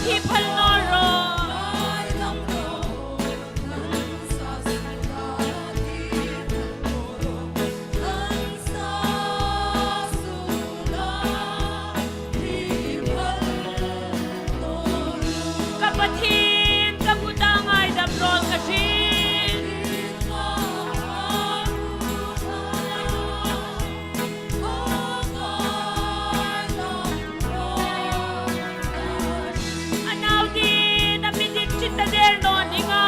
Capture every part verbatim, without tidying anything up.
Hi phal naw ro. Ka Pathien, ka kut a ngaidam raw ka hrin. A nau din a mi dik chit ta der naw ning a.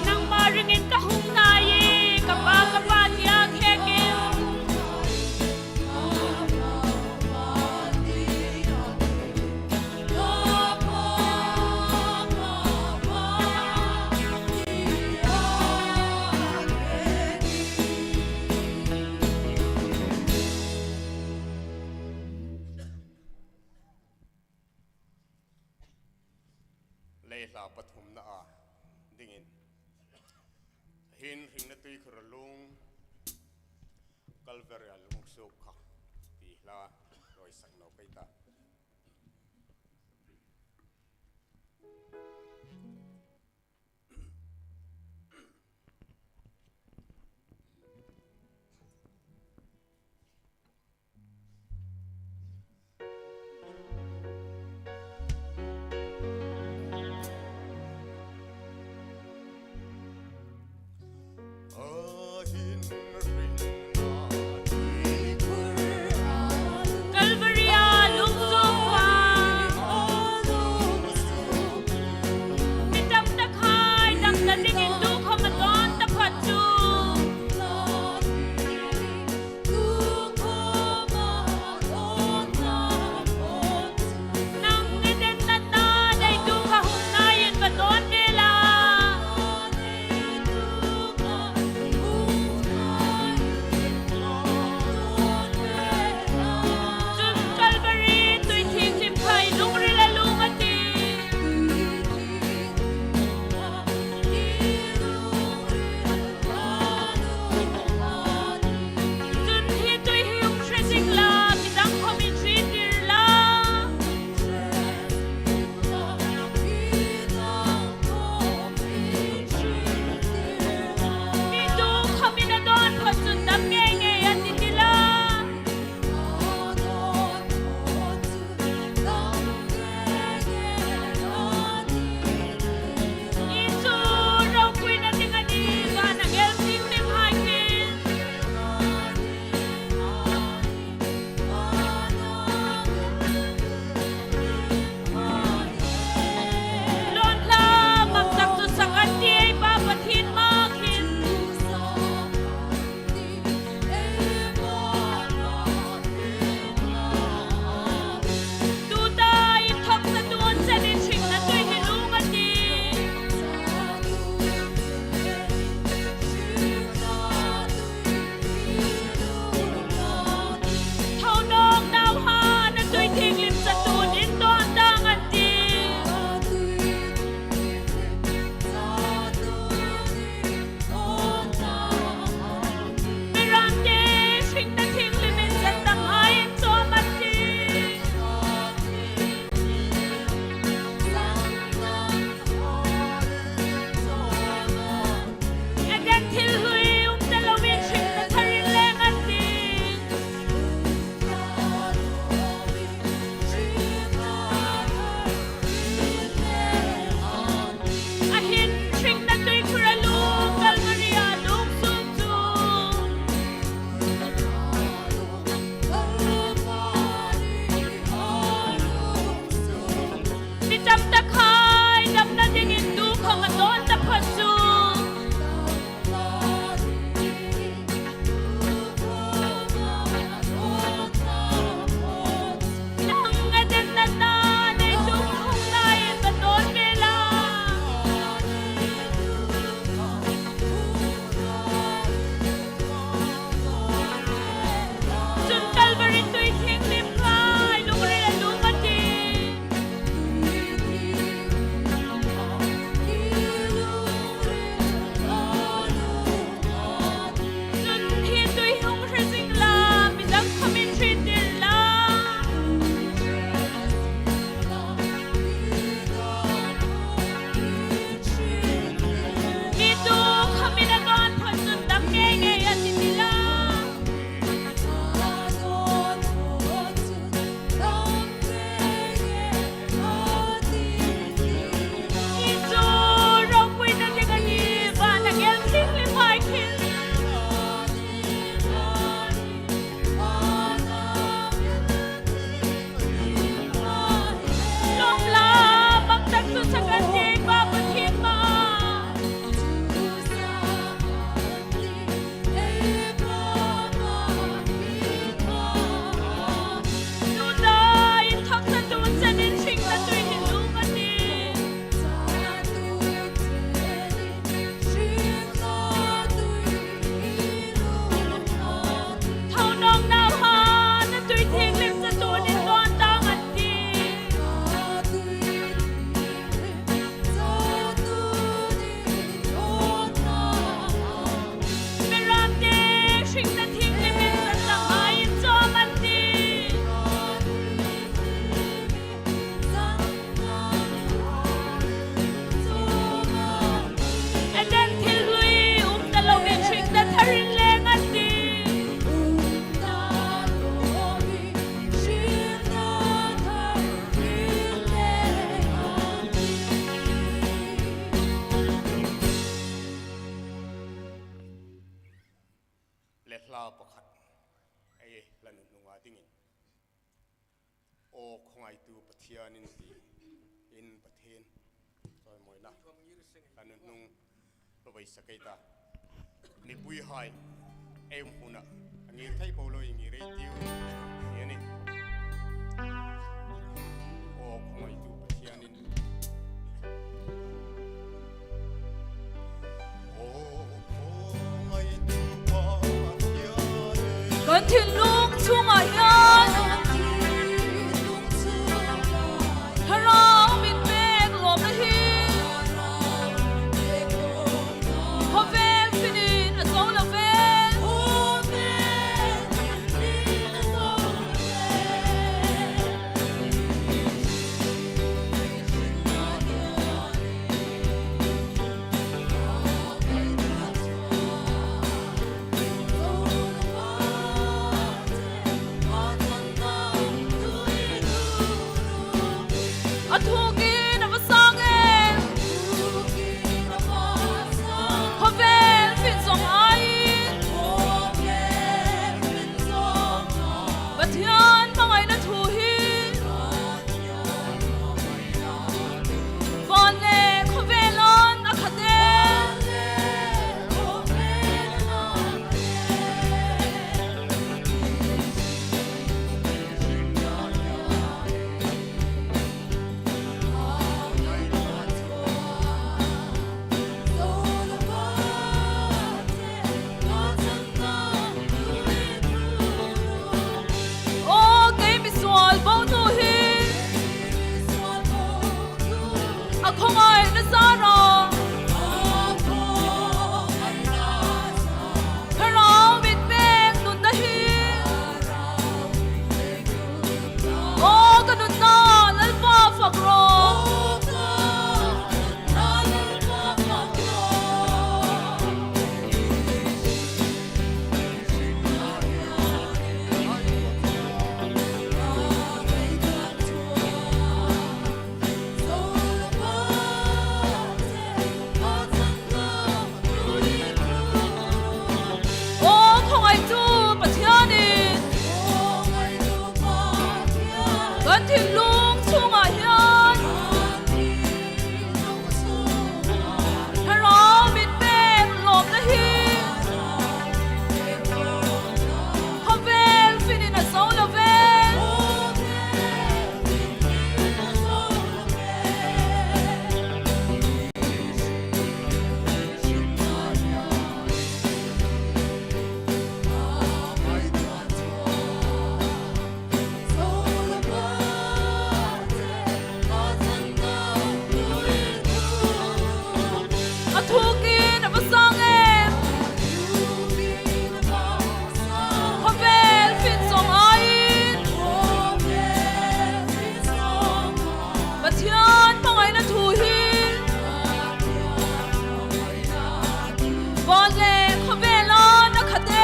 Nangma ringin ka hung hnai, ka Pa, ka Pa tia khêkin. Lei hla pathumna a dingin, hin hringna tuikhur a lung, Calvary a lung suok kha ti hla rawisak naw ka ta. Calvary-a lungsuok kha. ta pakhat ei la nuhnunga dingin, Aw khawngaitu Pathianin ti in Pathien chawimawina la nuhnung lo beisak ei ta. Mipuihai ei um huna a ngir thei po lo i ngir ei tiu ti a nih. Aw khawngaitu Pathianin. Aw khawngaitu Pathianin. Kan thinlung chunga hian Thlarau min pek lawmna hi khawvel finin a zo lo ve. A thukin a va sang em. Khawvel fin zawng aiin Pathian hmangaina thu hi van le khawvel an a khat e. Aw, kei misual bo nu hi a khawngaina zara Thlarau min pek nunna hi. Aw ka nunna Lalpa fak rawh. Aw khawngaitu Pathianin kan thinlung chungah hian Thlarau min pek lawmna hi khawvel finin a zo lo ve. A thukin a va sang em. Khawvel fin zawng aiin Pathian hmangaina thu hi van le khawvel an a khat e.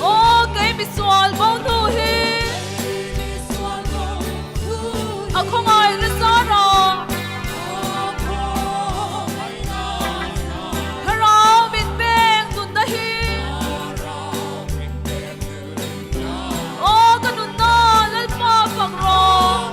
Aw, kei misual bo nu hi a khawngaina zara Thlarau min pek nunna hi. Aw ka nunna Lalpa fak rawh.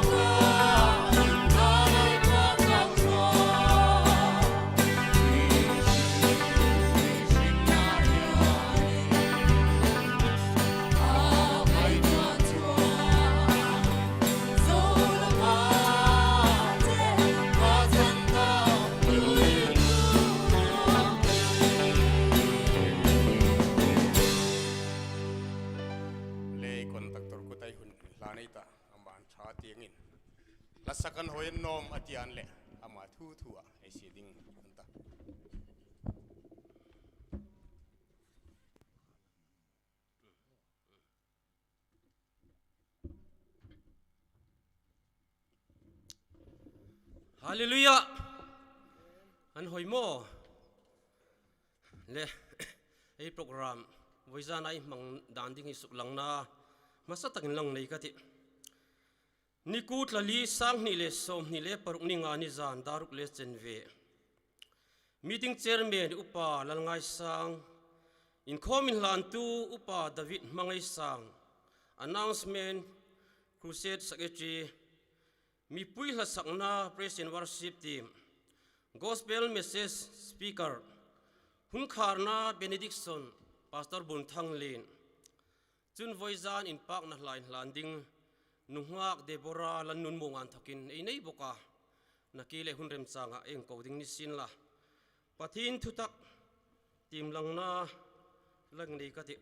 Le conductor kuta hun hlan ei ta, ama an ṭha tiangin. Hla sak an hawi an nawm a ti an le, ama thu thu a ei sie ding an ta. Hallelujah. An hoi maw? Le, ei program vawizana ei hmang dan ding hi suklangna hmasa takin lang nei ka tih. Ni kuo thla li, sanghni le sawmhni le paruk, ni nga ni zan, dar ruk le chanve. Meeting chairman Upa Lalngaisang, inkhawm inhlantu Upa David Hmangaisang, announcement, crusade secretary, mipui hla sakna, praise and worship team, gospel message speaker, hun kharna benediction, Pastor Bunthanglien. Chun vawizan inpakna hla inhlan ding nunghak Deborah Lannunmuong inthokin ei nei bawk a. Nakie le hun remchanga ei ko ding ni sien la, Pathien thutak tiem langna lang nei ka tih.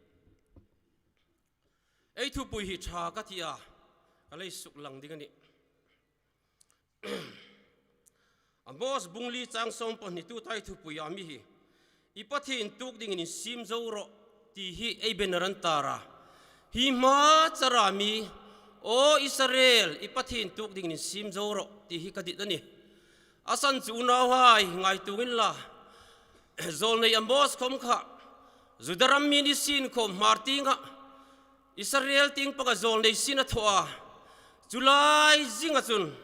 Ei thupui hi ṭha ka ti a, ka lei suklang ding a nih. Amos bung li chang sawmpahni, tuta ei thupui a mi hi, "I Pathien tuok dingin insiem zo rawh," ti hi ei banner an tar a. Hi hma chara mi, "Aw Israel, i Pathien tuok dingin insiem zo rawh," ti hi ka dit a nih. A san chu unauhai, ngaituo unla. Zawlnei Amos khom kha Juda ram mi ni sien khom Hmar tienga Israel tieng panga zawlnei sin a thaw a. Chu lai zinga chun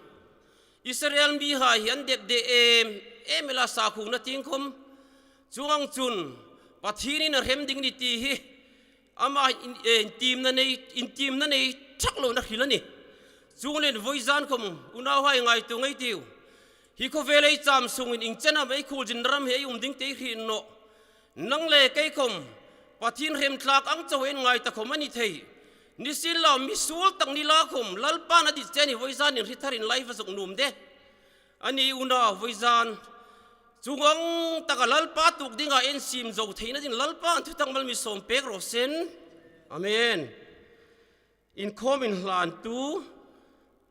Israel mihai hi an depde em em el a, sakhuona tieng khom. Chuong ang chun Pathienin a hrem ding a nih ti hi ama in, eh, intiemna nei, intiemna nei ṭhak loin a hril a nih. Chuong leh vawizan khom unauhai, ngaituo ngei ei tiu. Hi khawvel ei cham sungin ieng chen am ei khuolzinna ram hi ei um ding ti ei hriet nawh. Nang le kei khom Pathien hrem tlak ang chauh ei ngai ta khom a ni thei. Nisienlakhom mi suol tak ni la khom Lalpan a dit che a nih, vawizan inhriet tharin lai va zuk nuom de. A nih unau, vawizan chuong taka Lalpa tuok dinga insiem zo theina dingin Lalpan thutak mal mi sawm pek raw seh. Amen. Inkhawm inhlantu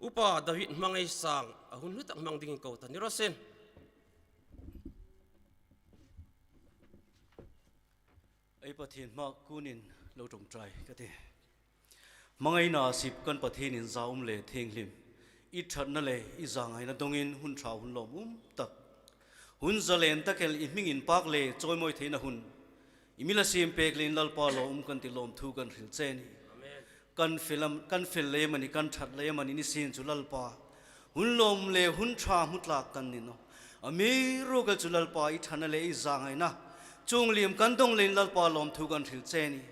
Upa David Hmangaisang, a hun hlu tak hmang dingin ko ta ni raw seh. Ei Pathien hmaa kunin lo ṭawngṭai ka tih. Hmangaina sip kan Pathienin, za um le thienghlim, i ṭhatna le i zangaina dongin hun ṭha hun lawmum tak, hun zalen tak el i hming inpak le chawimawi theina hun i mi la siem pek leiin Lalpa lawmum kan ti, lawmthu kan hril che a nih. Amen. Kan fel am, kan fel lei amanih, kan ṭhat lei amanih, ni sien chu Lalpa, hun lawm le hun ṭha hmu tlak kan ni nawh. Amiruokchu Lalpa, i ṭhatna le i zangaina chuong liem kan dong leiin Lalpa lawmthu kan hril che a nih.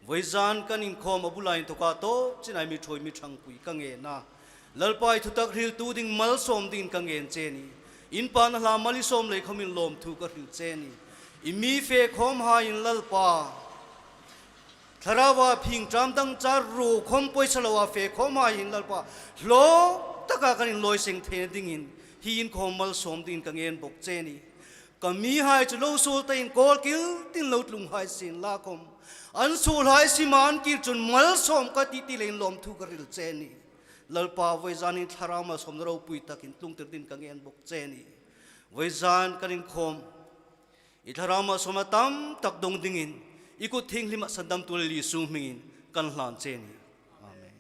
Vawizan kan inkhawm a bula inthoka tawp china mi ṭhuoi mi ṭhangpui ka ngen a. Lalpa, i thutak hriltu ding malsawm dingin ka ngen che a nih. Inpakna hla mal i sawm lei khomin lawmthu ka hril che a nih. I mi fe khawmhaiin Lalpa, thlaraua phing ṭam dang char ro khom poisa loa fe khawmhaiin Lalpa, hlawk taka kan inlawi seng theina dingin hi inkhawm malsawm dingin ka ngen bawk che a nih. Ka mihai chu lo suol tain kawl kil tin lo tlung hai sien la khom, an suolhai sima an kir chun malsawm ka tih ti leiin lawmthu ka hril che a nih. Lalpa, vawizanin thlarau malsawmna ropui takin tlungtir dingin ka ngen bawk che a nih. Vawizan kan inkhawm i thlarau malsawmna tam tak dong dingin i kut thienghlima sandamtu Lal Isu hmingin kan hlan che a nih. Amen.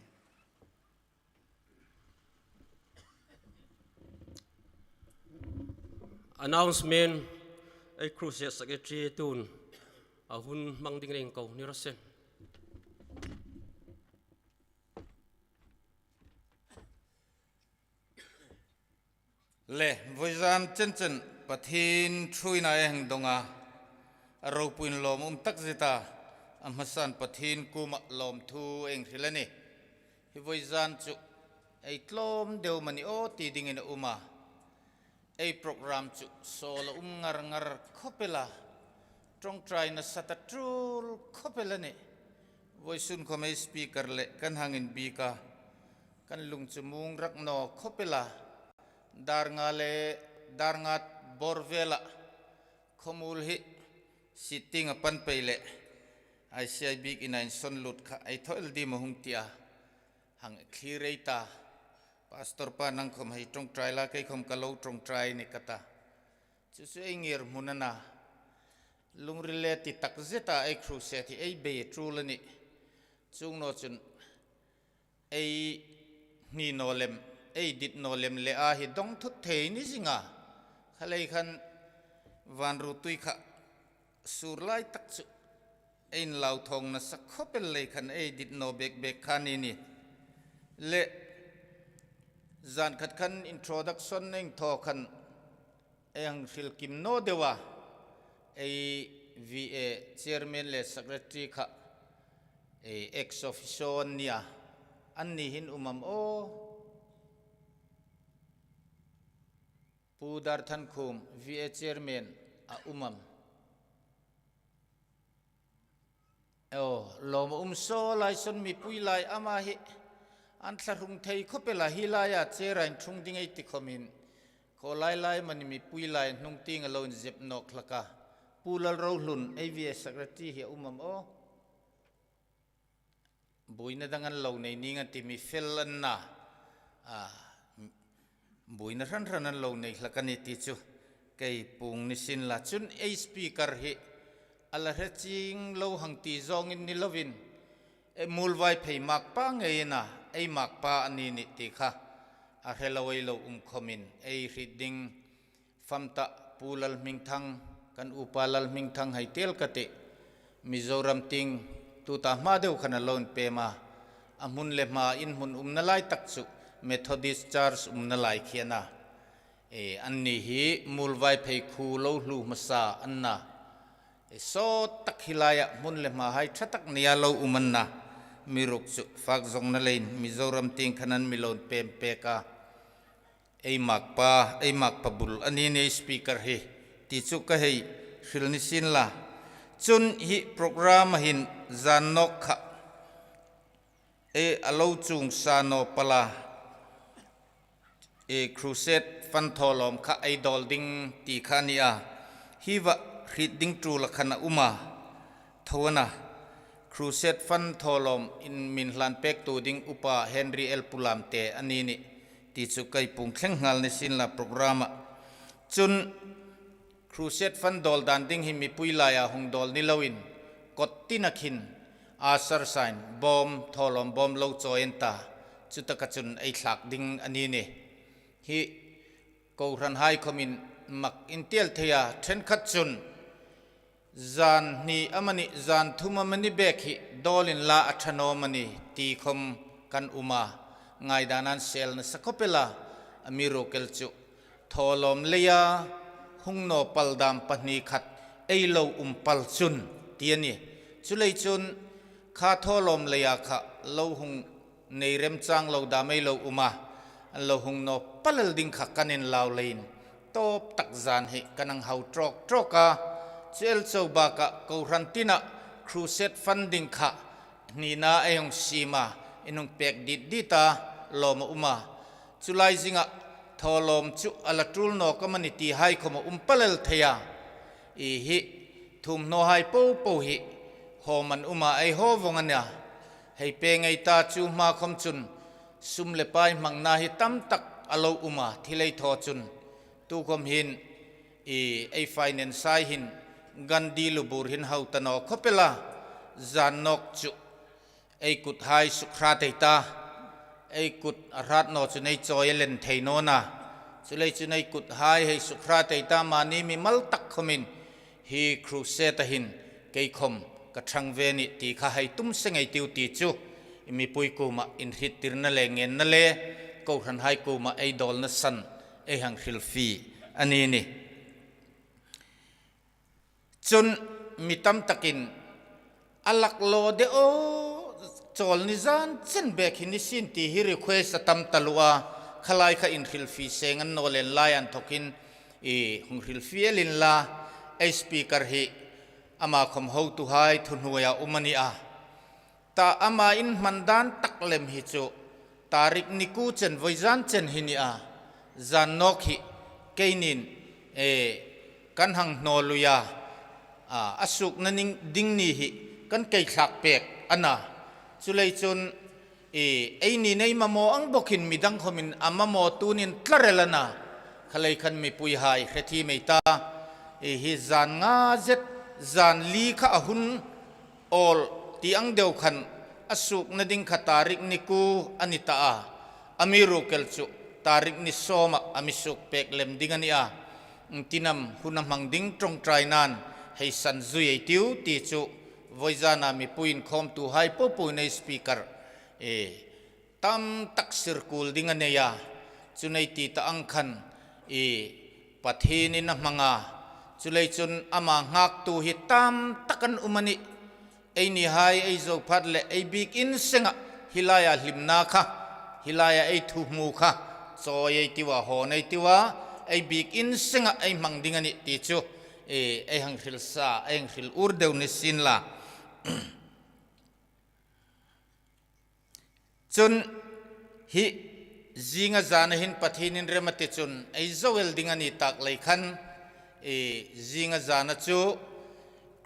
Announcement, ei crusade secretary tun a hun hmang dingin ko ni raw seh. Le, vawizan chen chen Pathien ṭhuoina ei hang dong a, a ropuiin lawmum tak zeta, a hmasan Pathien kuoma lawmthu ei hril a nih. Hi vawizan chu ei tlawm deu mani aw ti dingin a um a. Ei program chu sawl a um ngar ngar khawp el a. Ṭawngṭaina sa ta tul khawp el a nih. Vawisun khom ei speaker le kan hang inbiek a, kan lung chu mung rak naw khawp el a. Dar nga le, dar nga bawr vela khawmuol hi sitting a pan pei le, I C I biek ina insawn lut kha ei thaw el dim a hung ti a. Hang thlir ei ta. Pastor pa, nang khom hei ṭawngṭai la, kei khom ka lo ṭawngṭai ni ka ta. Chu chu ei ngirhmun a na. Lungril le ti tak zeta ei crusade hi ei bei a tul a nih. Chuong naw chun ei hni naw lem, ei dit naw lem le a hi dong thut thei ni zinga. Kha lei khan Vanruotui kha sur lai tak chu ei inlau thawng nasa khawp el lei khan ei dit naw bek bek kha ni ni. Le zan khat khan introduction ei thaw khan ei hang hril kim naw deu a, ei V A chairman le secretary kha ei ex officio an ni a, an ni hin um am aw? Pu Darthankhum V A chairman a um am? Aw, lawm a um saw lai sawn mipui lai ama hi an thla hung thei khawp el a, hi laia chair-a inthung ding ei ti khawmin khaw lai lai mani mipui lai hnung tieng a lo inzep nawk hlak a. Pu Lalrohlun ei V A secretary hi a um am aw? Buoina dang an lo nei ning an ti, mi fel an na, a, buoina hran hran an lo nei hlak a ni ti chu kei puong ni sien la. Chun ei speaker hi a la hre chieng lo hang ti zawngin ni lovin, e, Muolvaiphei makpa ngei a na, ei makpa a ni nih ti kha a hre lo ei lo um khawmin ei hriet ding fam ta. Pu Lalhmingthang, kan upa Lalhmingthang hai tel ka tih. Mizoram tieng tuta hma deu khan a lo inpem a, a hmun le hma in hmun umna lai tak chu Methodist Church umna lai khi a na. E, anni hi Muolvaiphei khuo lo hluo hmasa an na. E, sawt tak hi laia hmun le hma hai ṭha tak nia lo um an na. Amiruokchu fak zawngna leiin Mizoram tieng khan an mi lo inpem pek a. Ei makpa, ei makpa bul a ni nih speaker hi ti chu ka hei hril ni sien la. Chun hi program-a hin zan nawk kha, e, a lo chuong sa naw pal a, e, Crusade Fund thawlawm kha ei dawl ding ti kha a ni a. Hi va hriet ding tul a khan a um a, tho a na. Crusade Fund thawlawm in mi hlan pektu ding Upa Henry L Pulamte a ni nih ti chu ka hei puong thleng nghal ni sien la program-a. Chun Crusade Fund dawl dan ding hi mipui laia hung dawl ni loin, kawt tina khin usher-in bawm, thawlawm bawm lo chawi an ta, chutaka chun ei thlak ding a ni nih. Hi kohranhai khawmin mak in ti el thei a, ṭhenkhat chun zan hni amani, zan thum amani bek hi dawl inla a ṭha naw am a ni ti khawm kan um a, ngaidan an sel nasa khawp el a. Amiruokchu thawlawm leia hung naw pal dam pahni khat ei lo um pal chun ti a nih. Chuleiin chun kha thawlawm leia kha lo hung nei remchang lo dam ei lo um a, an lo hung naw pal el ding kha kan inlau leiin tawp tak zan hi kan hang hau trawk trawk a. Chu el chau bakah kohran tina Crusade Fund ding kha hnina ei hung siem a, in hung pek dit dit a, lawm a um a. Chu lai zinga thawlawm chu a la tul nawk am a ni ti hai khawm a um pal el thei a. I hi thuomhnawhai popo hi hawm an um a, ei haw vawng a nih. Hei pe ngei ta, chu hma khawm chun sum le pai hmangna hi tam tak a lo um a, thil ei thaw chun. Tu khawm hin i ei finance-hai hin Gandhi lu bur hin hau ta naw khawp el a, zan nawk chu ei kuthai suk hrat ei ta, ei kut a hrat naw chun ei chawi a len thei naw a. Chuleiin chun ei kuthai hei suk hrat ei ta, mani mimal tak khawmin hi Crusade-a hin kei khawm ka ṭhang ve a nih ti kha hei tum seng ei tiu ti chu mipui kuoma inhriettirna le ngenna le kohranhai kuoma ei dawlna san ei hang hrilfie a ni nih. Chun mi tam takin a laklaw de aw, chawl ni zan chen bek hi ni sien ti hi request a tam taluo a, kha lai kha inhrilfie seng an naw len lai an thawkin i hung hrilfie el inla, ei speaker hi ama khawm hotuhai thuhnuoia um a ni a. Ta ama inhman dan tak lem hi chu tarik ni kuo chen, vawizan chen hi ni a, zan nawk hi keinin, e, kan hang hnawl lui a, a, a suokna ning ding ni hi kan kei thlak pek a na. Chuleiin chun, e, eini nei mamaw ang bawkin midang khawmin a mamaw tuin tla rel a na. Kha lai khan mipuihai hre thiem ei ta, e, hi zan nga zet, zan li kha a hun awl ti ang deu khan a suokna ding kha tarik ni kuo a ni ta a, amiruokchu tarik ni sawma a mi suok pek lem ding a ni a. Engtin am hun a hmang ding ṭawngṭainain hei san zui ei tiu ti chu vawizana mipui inkhawmtuhai popoin ei speaker, e, tam tak sirkul ding a nei a. Chun ei ti ta ang khan, e, Pathienin a hmang a. Chuleiin chun ama nghaktu hi tam tak an um a nih. Einihai ei zo phat le ei biekin senga hi laia hlimna kha, hi laia ei thu hmu kha, chawi ei tiu a, hawn ei tiu a, ei biekin senga ei hmang ding a nih ti chu, e, ei hang hril sa, ei hang hril ur deu ni sien la. Chun hi zinga zana hin Pathienin rem a ti chun ei zo el ding a ni tak lei khan, e, zinga zana chu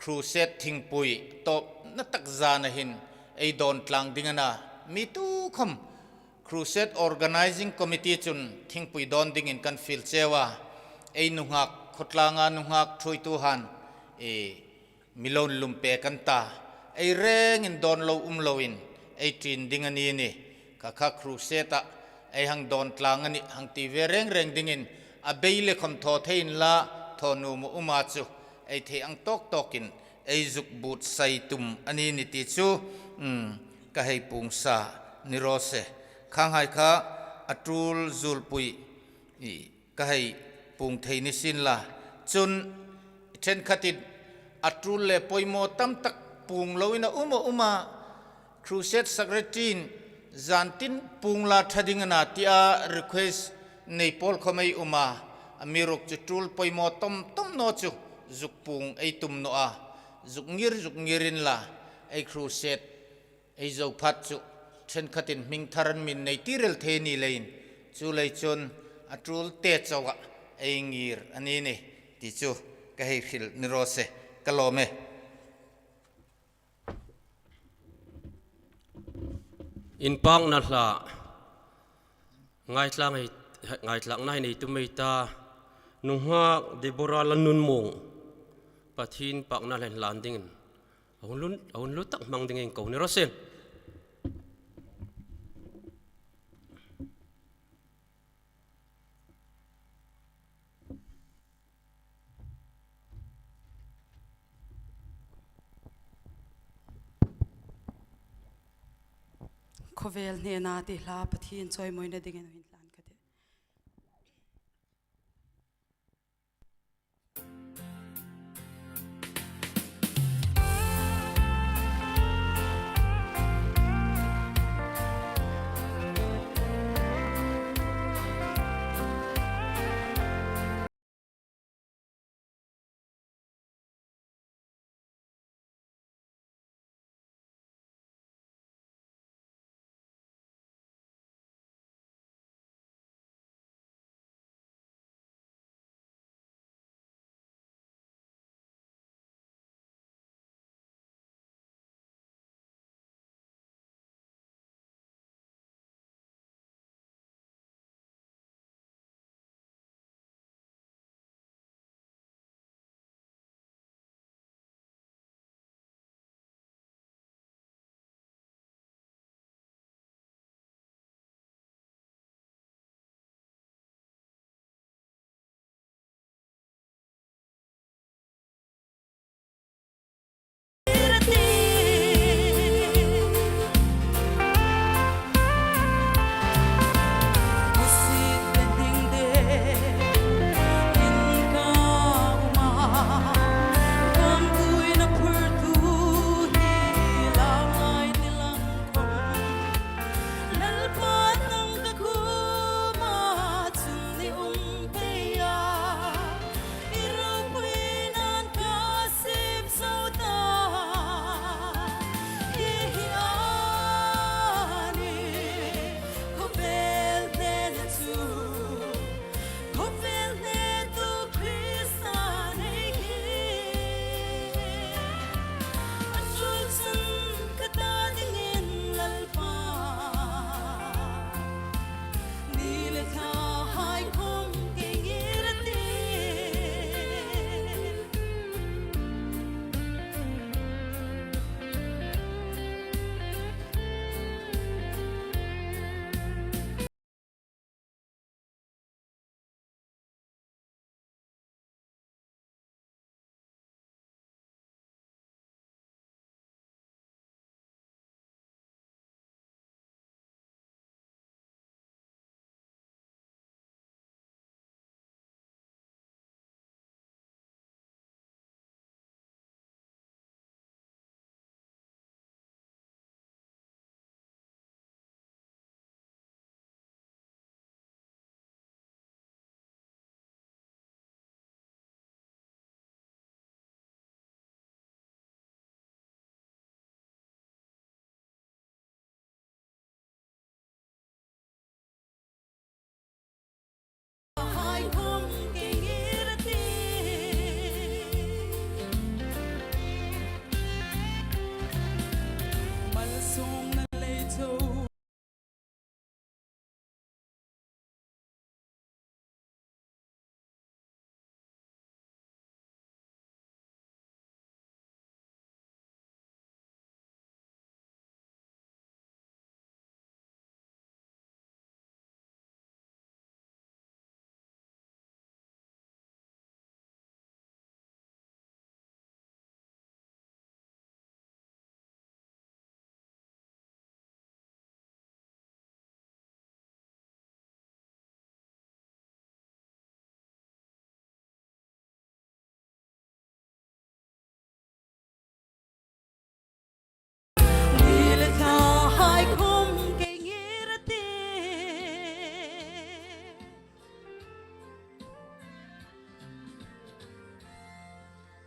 crusade thingpui tawpna tak zana hin ei dawn tlang ding a na. Mi tukhawm crusade organizing committee chun thingpui dawn dingin kan fiel cheu a. Ei nunghak, khawtlanga nunghak ṭhuoituhan, e, mi lo lum pek an ta. Ei rengin dawn lo um loin ei ṭin ding a ni ni. Kha kha crusade-a ei hang dawn tlang a nih hang ti ve reng reng dingin a bei le khawm thaw thei inla, thaw nuom a um a chu ei thei ang tawk tawkin ei zuk buotsai tum a ni ni ti chu, um, ka hei puong sa ni raw se. Khanghai kha a ṭul zulpui, i, ka hei puong thei ni sien la. Chun ṭhenkhatin a ṭul le poimaw tam tak puong loin a um a um a, crusade secretary-in zan tin puong la ṭha ding a na tia request nei pawl khawm ei um a, amiruokchu ṭul poimaw tawm tawm naw chu zuk puong ei tum naw a, zuk ngir zuk ngir inla, ei crusade ei zo phat chu ṭhenkhatin hming thar an mi nei tir el thei ni leiin, chuleiin chun a ṭul te chauha ei ngir a ni ni ti chu ka hei hril ni raw se, ka lawm e. Inpakna hla ngaithlak hei, ngaithlakna hei nei tum ei ta, nunghak Deborah Lalnunmuong, Pathien inpakna hla hlan dingin a hun lun, a hun lun tak hmang dingin ko ni raw se. Khawvel hnena ti hla Pathien chawimawina dingin a hin hlan ka tih.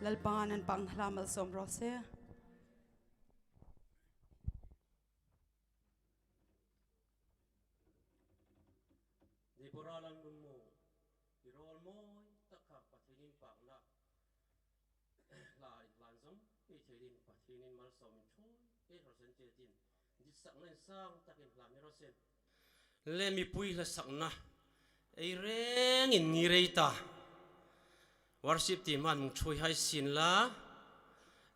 Lalpan an pâkna hla malsawm raw se. Deborah Lalnunmawng, i rawl mawi tak kha Pathienin pâkna hla inhlan zawm ei thei dingin Pathienin malsawmin ṭhuoi ei rawh se tiin, ditsakna insang takin hlan ni raw se. Le mipui hla sakna ei rengin ngir ei ta. Worship team-an hung ṭhuoi hai sien la,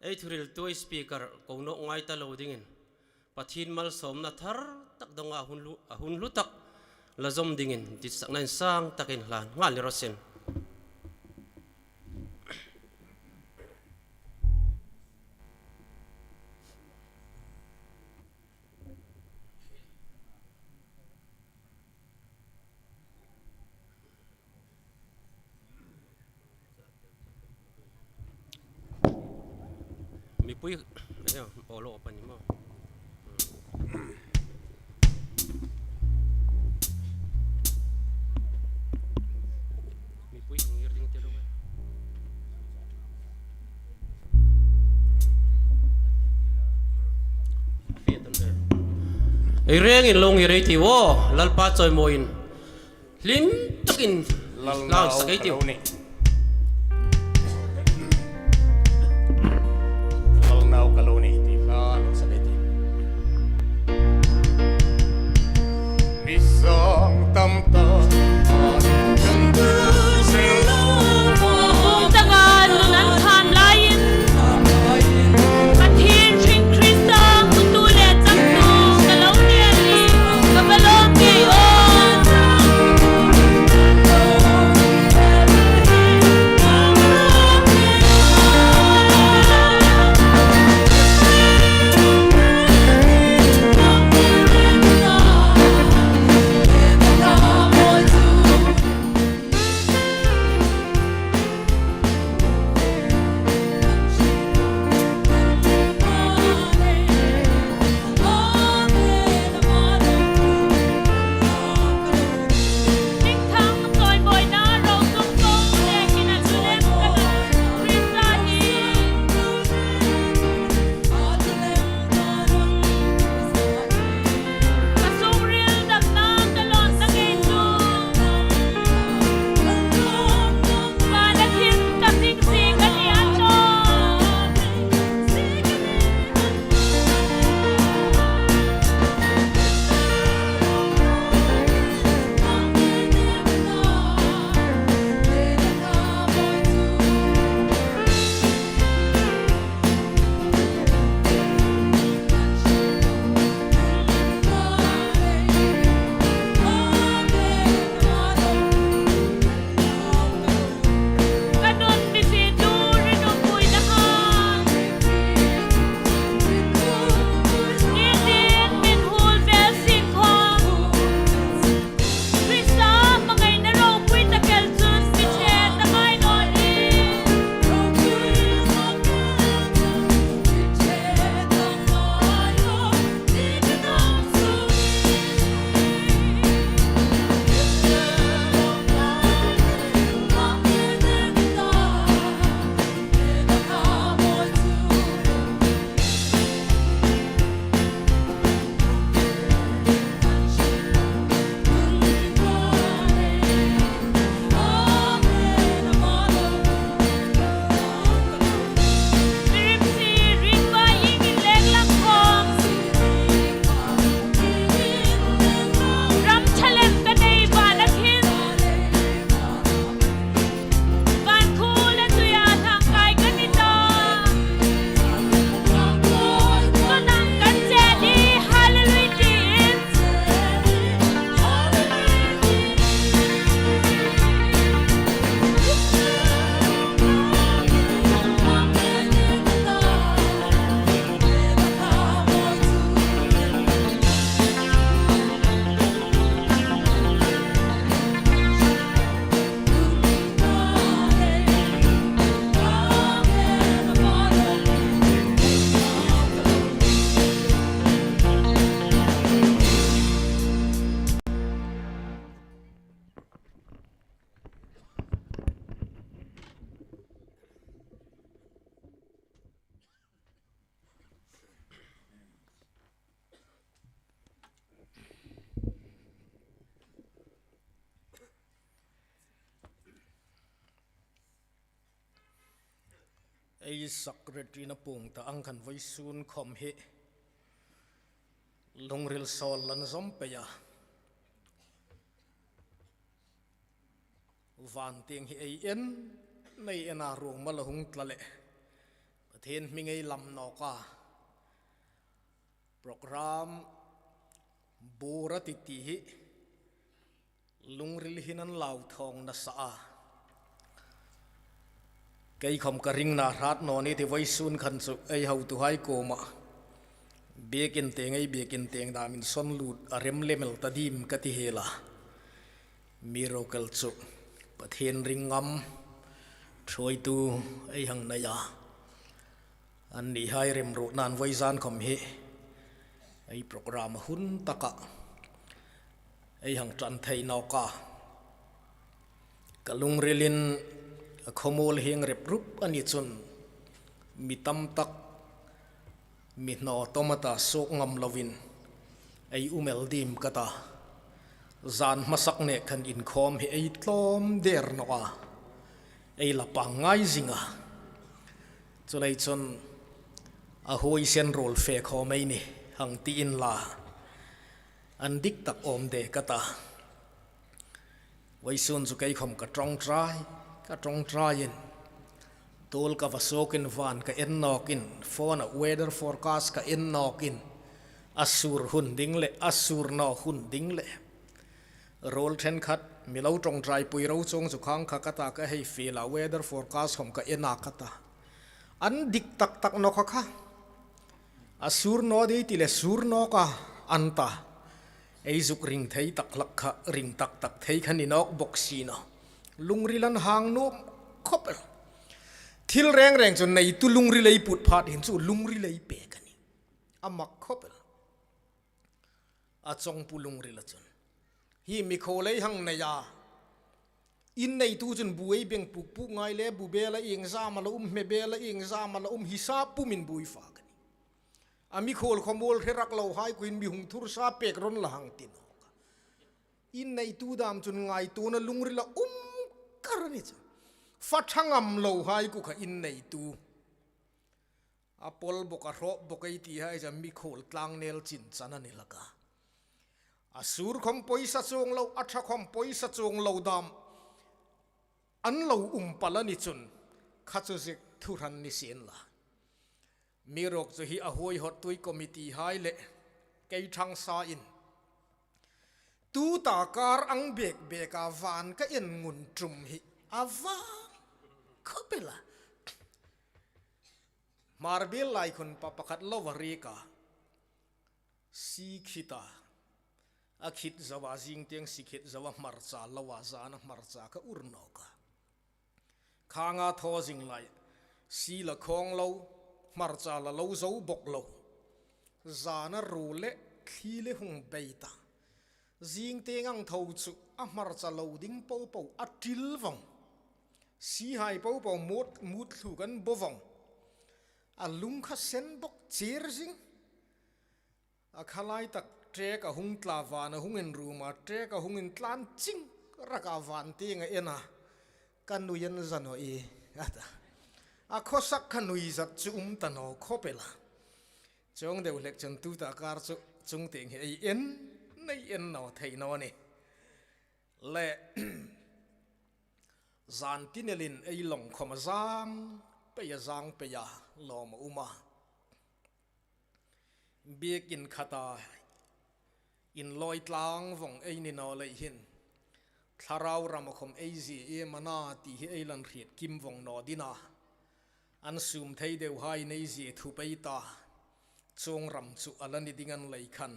ei thuhriltu ei speaker ko nawk ngai ta lo dingin, Pathien malsawmna thar tak dawnga a hun hlu, a hun hlu tak la zawm dingin ditsakna insang takin hlan nghal ni raw se. Mipui, ayo, olo open ni maw. Mipui hung ngir ding ti lo. Ei rengin lo ngir ei tiu, Lalpa chawimawiin. Hlim takin hla sak ei tiu. Lalnau ka lo nih ti hla lo sak ei tiu. Mi sang tam ta. Kum taka nun an tham laiin, Pathien hring Krista hmutu le changtu ka lo ni a nih, ka va lawm ngei aw. Ei secretary-na puong ta ang khan vawisun khom hi lungril sawl lan zawm pei a. Van tieng hi ei en, nei en a ruong mal a hung tla le. Pathien hming ei lam nawk a. Program bura ti ti hi lungril hin an lau thawng nasa a. Kei khom ka ringna hrat naw ni ti vawisun khan chu ei hotuhai kuoma. Biekin tieng ei biekin tieng dam insawn lut a rem lem el ta dim ka ti hiel a. Mi ro kal chu Pathien ring ngam ṭhuoitu ei hang nei a. Annihai remruotnain vawizan khom hi ei program a hun taka ei hang ṭan thei nawk a. Ka lungrilin a khawmuol hieng rep rup a ni chun mi tam tak mi hnaw tawm a ta suok ngam lovin ei um el dim ka ta. Zan hmasak nek khan inkhawm hi ei tlawm der naw a. Ei la pangngai zing a. Chuleiin chun a huoisen ruol fe khawm ei ni hang ti inla. An dik tak awm de ka ta. Vawisun chu kei khom ka ṭawngṭai, ka ṭawngṭaiin. Tuol ka va suokin van ka en nawkin, phone-a weather forecast ka en nawkin. A sur hun ding le, a sur naw hun ding le. Ruol ṭhenkhat, mi lo ṭawngṭaipui ro chuong chu khang kha ka ta ka hei fiel a weather forecast khom ka en a ka ta. An dik tak tak naw kha kha. A sur naw dei ti le sur nawk a an ta. Ei zuk ring thei tak hlak kha, ring tak tak thei kha ni nawk bok si naw. Lungril an hang nuom khop el. Thil reng reng chu neitu lungril ei put phat hin chu lungril ei pek a nih. A mak khop el. A chawngpu lungrila chun. Hi mikhuol ei hang nei a. Inneitu chun bu ei beng puk puk ngai le bu bela ieng zama la um, hme bela ieng zama la um, hi sa pumin bu ei fak a nih. A mikhuol khawmuol hre rak lohai kuoin mi hung thur sa pek ron la hang ti nawk a. Inneitu dam chun ngaituona lungrila um kar a ni chu. Fa ṭha ngam lohai kuo kha inneitu. A pawl bok a hrawk bok ei ti hai chu mikhuol tlangnel chin chan a ni hlak a. A sur khom pawisa chuong lo, a ṭha khom pawisa chuong lo dam. An lo um pal a ni chun, kha chu ziek thu hran ni sien la. Mi ruok chu hi a huoi hawttui committee hai le, kei ṭhang sa in. Tuta kar ang bek bek a van ka en ngun ṭum hi a vang khop el a. Hmarbiel lai khun pa pakhat lo va riek a. Si khit a. A khit zo a zing tieng si khit zo a hmarcha lo a zana hmarcha ka ur nawk a. Khanga thaw zing lai. Si la khawng lo, hmarcha la lo zo bok lo. Zana ru le, thli le hung bei ta. Zing tieng ang tho chu a hmarcha lo ding po po a ṭil vong. Si hai po po mut, mut thlu kan bo vong. A lung kha sen bok chir zing. A kha lai tak ṭek a hung tla van a hung inrum a, ṭek a hung intlan ching rak a van tieng a en a. Ka nui an za naw e, a ta. A khawsak kha nuizat chu um ta naw khop el a. Chuong deu hlek chun tuta kar chu chung tieng hi ei en, nei en naw thei naw ni. Le, zan ti nelin ei lawng khom a zang pei a zang pei a lawm a um a. Biekin khata inlawi tlang vong ei ni naw lei hin. Thlarau rama khom ei zie iem a na ti hi ei lan hriet kim vong naw ding a. An sum thei deu hai nei zie thu pei ta. Chuong ram chu a la ni ding an lei khan.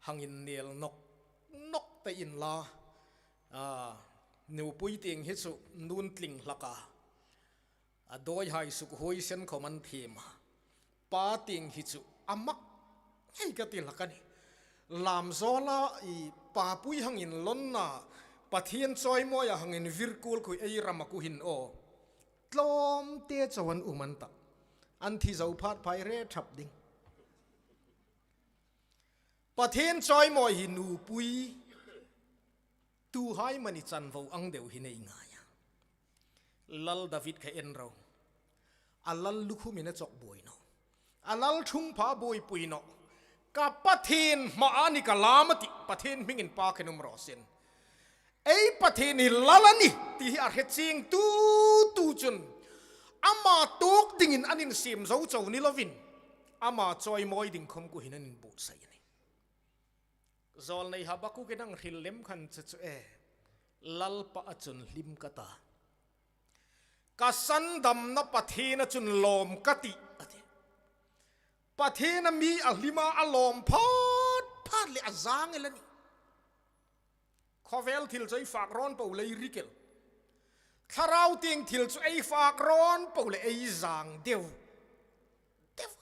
Hang innel nawk nawk ta inla. A, nupui tieng hi chu nun tling hlak a. A dawi hai suk huoisen khom an thiem a. Pa tieng hi chu a mak ngei ka ti hlak a nih. Lam zawla i papui hang inlawnna Pathien chawimawi a hang invir kuol khui ei rama kuo hin aw. Tlawmte chau an um an ta. An thi zo phat phai re thap ding. Pathien chawimawi hi nupui tuhai mani chanvo ang deu hi nei ngai a. Lal David kha en ro. A lal lukhumin a chawk buoi naw. A lal thungpha buoipui naw. Ka Pathien hmaa ni ka lam a tih, Pathien hmingin pa khen um raw sin. Ei Pathien hi lal a nih ti hi a hre chieng tu tu chun ama tuok dingin an insiem zo chau ni lovin, ama chawimawi ding khawm kuohin an inbuotsai a nih. Zawlnei Habakukin a hril lem khan chu chu e, Lalpa a chun hlim ka ta. Ka sandamna Pathiena chun lawm ka tih, a ti. Pathiena mi a hlima a lawm phat phat le a zang el a nih. Khawvel thil chu ei fak rawn po le ei rik el. Thlarau tieng thil chu ei fak rawn po le ei zang deu. Deu.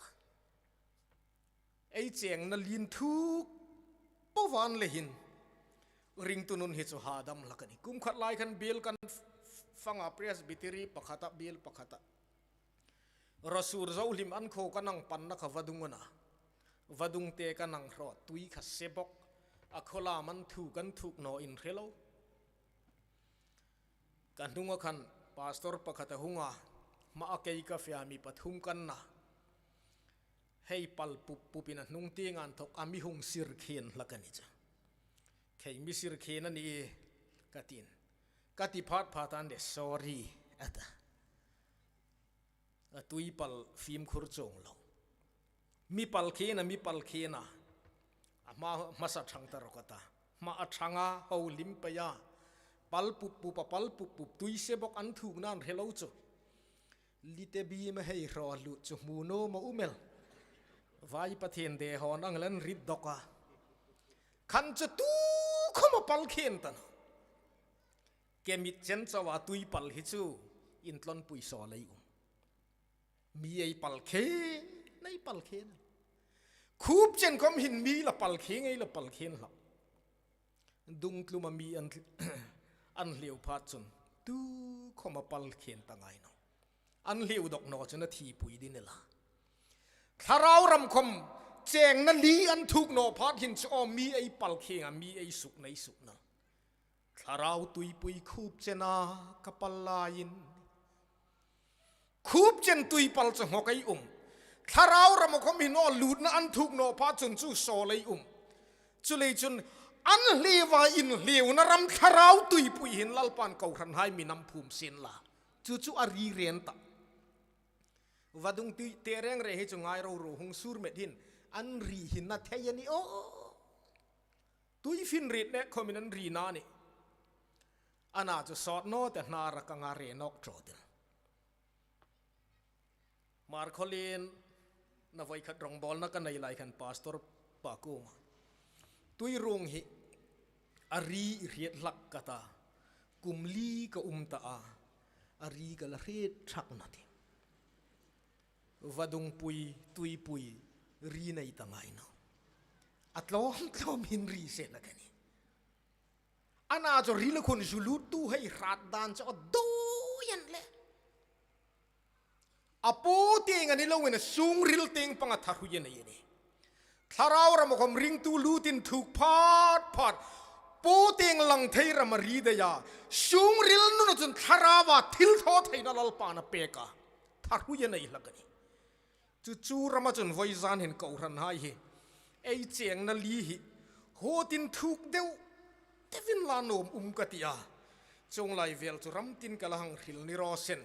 Ei chengna lien thuk po van le hin ringtu nun hi chu hadam hlak a nih. Kum khat lai khan biel kan f-, f-, fanga Presbytery pakhata, biel pakhata. Raw sur zo hlim an khaw ka nang panna kha vadung a na. Vadung te ka nang hraw tui kha se bawk. A khawlam an thuk, an thuk naw in hre lo. Ka hnunga khan pastor pakhat a hung a, hma a kei ka fe a, mi pathum kan na. Hei pal pup pupin a hnung tieng an thawk a mi hung sir khen hlak a ni chu. Khei mi sir khen a ni e, ka tin. Ka ti phat phat an de sorry, a ta. A tui pal fimkhur chuong lo. Mi pal khen a, mi pal khen a. A hma, hmasa thang ta rawh ka ta. Hma a thang a, ho hlim pei a. Pal pup pup a, pal pup pup tui se bawk an thukna an hre lo chu. Lite bi ma hei hraw lut chu hmu naw ma um el. Vai Pathien de hon ang lan rit dawk a. Khan chu tu khawma pal khen ta naw. Ke mit chen chawa tui pal hi chu intlon pui saw lei um. Mi ei pal khen, ei pal khen. Khup chen khawm hin mi la pal khen, ei la pal khen hlak. Dungtluma mi an, an hliu phat chun tu khawma pal khen ta ngai naw. An hliu dawk naw chun a thi pui ding a la. Thlarau ram khawm chengna li an thuk naw phat hin chu aw mi ei pal khen a, mi ei suk nei suk na. Thlarau tuipui khup chena ka pal laiin. Khup chen tui pal chu nghawk ei um. Thlarau rama khawm hin aw lutna an thuk naw pha chun chu sawl ei um. Chuleiin chun an hliu a inhliuna ram thlarau tuipui hin Lalpan kohranhai mi nam phum sien la. Chu chu a ri ren ta. Vadung tui te reng re hi chu ngai ro ro hung sur met hin an ri hin na thei a ni aw. Tui fin rit ne khawmin an ri na ni. Ana chu sawt naw te hnar a ka nga re nawk tro dil. Markholin na voi khat rongbawlna ka nei lai khan pastor pa kuoma. Tui rung hi a ri hriet hlak ka ta. Kum li ka um ta a. A ri ka la hriet thak na ti. Vadung pui, tui pui, ri nei ta ngai naw. A tlawm tlawm hin ri se na ka ni. Ana chu ril khun zu lut tu hei hrat dan chu a doi an le. A po tieng a ni loin a sung ril tieng panga tharhui a nei a ni. Thlarau rama khawm ringtu lutin thuk phat phat. Po tieng lang thei rama ri dai a. Sung ril nuna chun thlaraua thil thaw theina Lalpan a pek a. Tharhui a nei hlak a ni. Chu chu rama chun voi zan hin kohranhai hi. Ei chengna li hi. Hotin thuk deu. Tevin la nuom um ka ti a. Chuong lai vel chu ram tin ka la hang hril ni raw se.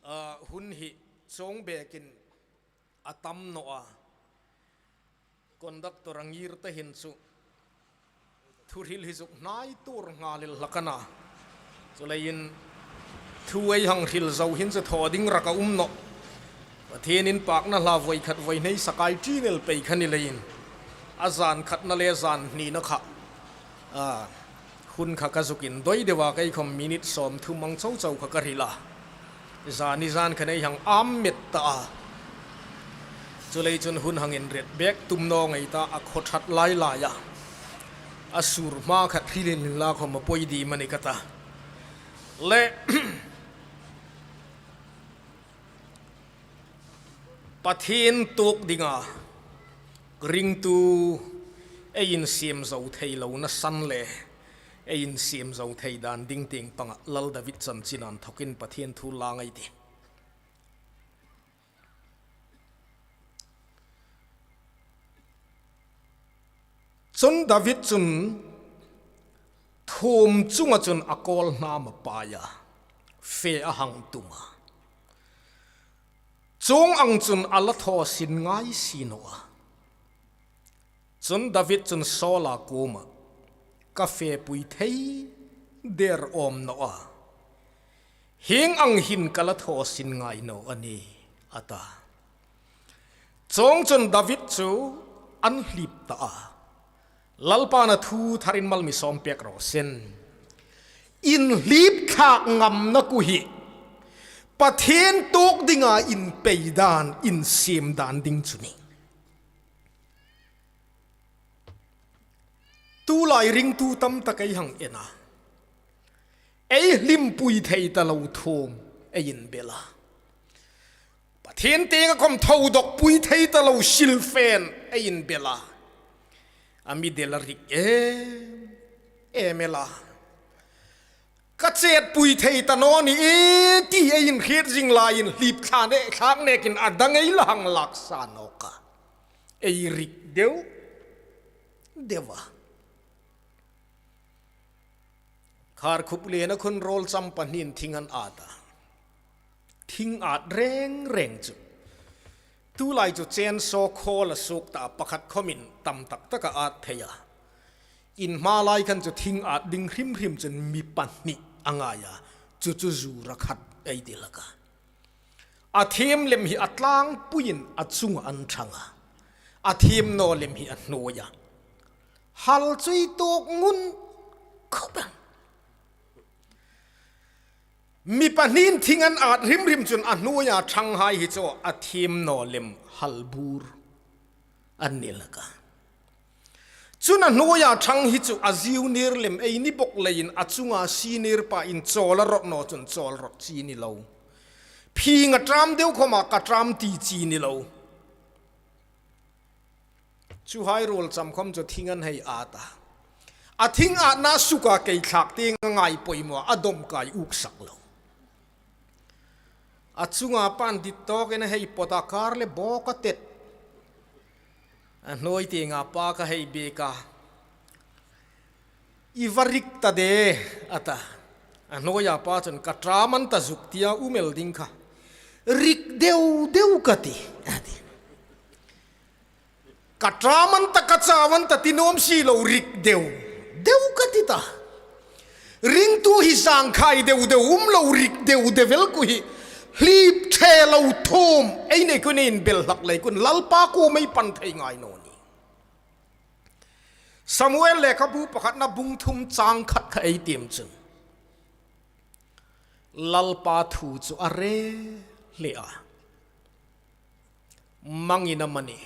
A, hun hi chuong bekin a tam naw a. Conductor a ngir ta hin chu. Thu hril hi zuk hnai tur nga lil hlak a na. Chuleiin thu ei hang hril zo hin chu thaw ding rak a um naw. Pathienin pakna hla voi khat voi hnai sakai ṭin el pei kha ni leiin. A zan khatna le zan hnina kha. A, hun kha ka zuk indoi deu a, kei khawm minute sawm thum ang chau chau kha ka hril a. Zani zan kha nei hang am met ta a. Chuleiin chun hun hang inret bek tum naw ngei ta a khaw that lai lai a. A sur hma khat hrilin la khawm a poi di mani ka ta. Le Pathien tuok dinga ringtu ei insiem zo thei lo na san le ei insiem zo thei dan ding tieng panga Lal David chanchin an thokin Pathien thu la ngai ti. Chun David chun thuom chunga chun a kawlhnam a pai a, fe a hang tum a. Chuong ang chun a la thaw sin ngai si naw a. Chun David chun Saula kuomah, "Ka fepui thei der awm naw a, hieng ang hin ka la thaw sin ngai naw a nih," a ta. Chuongchun David chu an hlip ta a. Lalpan a thu tharin mal mi sawm pek raw se. Inhlip thlak ngamna ku hi Pathien tuok dinga inpei dan, insiem dan ding chu a nih. Tulai ringtu tam tak ei hang en a, ei hlimpui thei ta lo thuom ei inbel a, Pathien tienga khom tho dawk pui thei ta lo silfen ei inbel a, a mi del a rik em em el a. "Ka chetpui thei ta naw ni e," ti ei inhriet zing laiin hlip thlak ne, thlak nekin a dang ei la hang lak sa nawk a, ei rik deu deu a. Kharkhup lien a khun ruolcham pahniin thing an at a. Thing at reng reng chu, tulai chu chainsaw khawl a suok ta, pakhat khomin tam tak tak a at thei a. In hma lai khan chu thing at ding hrim hrim chun mi pahni a ngai a, chu chu zura khat ei ti hlak a. A thiem lem hi a tlangpuiin a chunga an thang a, a thiem naw lem hi a hnuoia. Hal chu ei tuok ngun khawp ang. Mi pahniin thing an at hrim hrim chun a hnuoia thanghai hi chu a thiem naw lem hal bur an ni hlak a. Chun a hnuoia thang hi chu a ziu nir lem ei ni bawk leiin a chunga si nir pa in chawl a rawt naw chun chawl rawt chi ni lo. Phing a ṭam deu khoma ka ṭam ti chi ni lo. Chuhai ruolcham khom chu thing an hei at a. A thing atna suka kei thlak tieng a ngai poimaw a, dawm kai uk sak lo. A chunga pan dit tawkin a hei pawt a, kar le bawk a tet. A hnuoi tienga pa kha hei biek a, "I va rik ta de," a ta. A hnuoia pa chun, "Ka ṭam an ta zuk tia um el ding kha. Rik deu deu ka ti," a ti. "Ka ṭam an ta, ka chau an ta ti nuom si lo, rik deu deu ka ti ta. Ringtu hi zangkhai deu deu um lo, rik deu deu el ku hi, hlip the lo thuom ei nei khun, inbel hlak lei khun Lalpa kuomah ei pan thei ngai naw ni." Samuel lekhabu pakhatna bung thum chang khat kha ei tiem chun, Lalpa thu chu a rel hle a. Mangin amanih,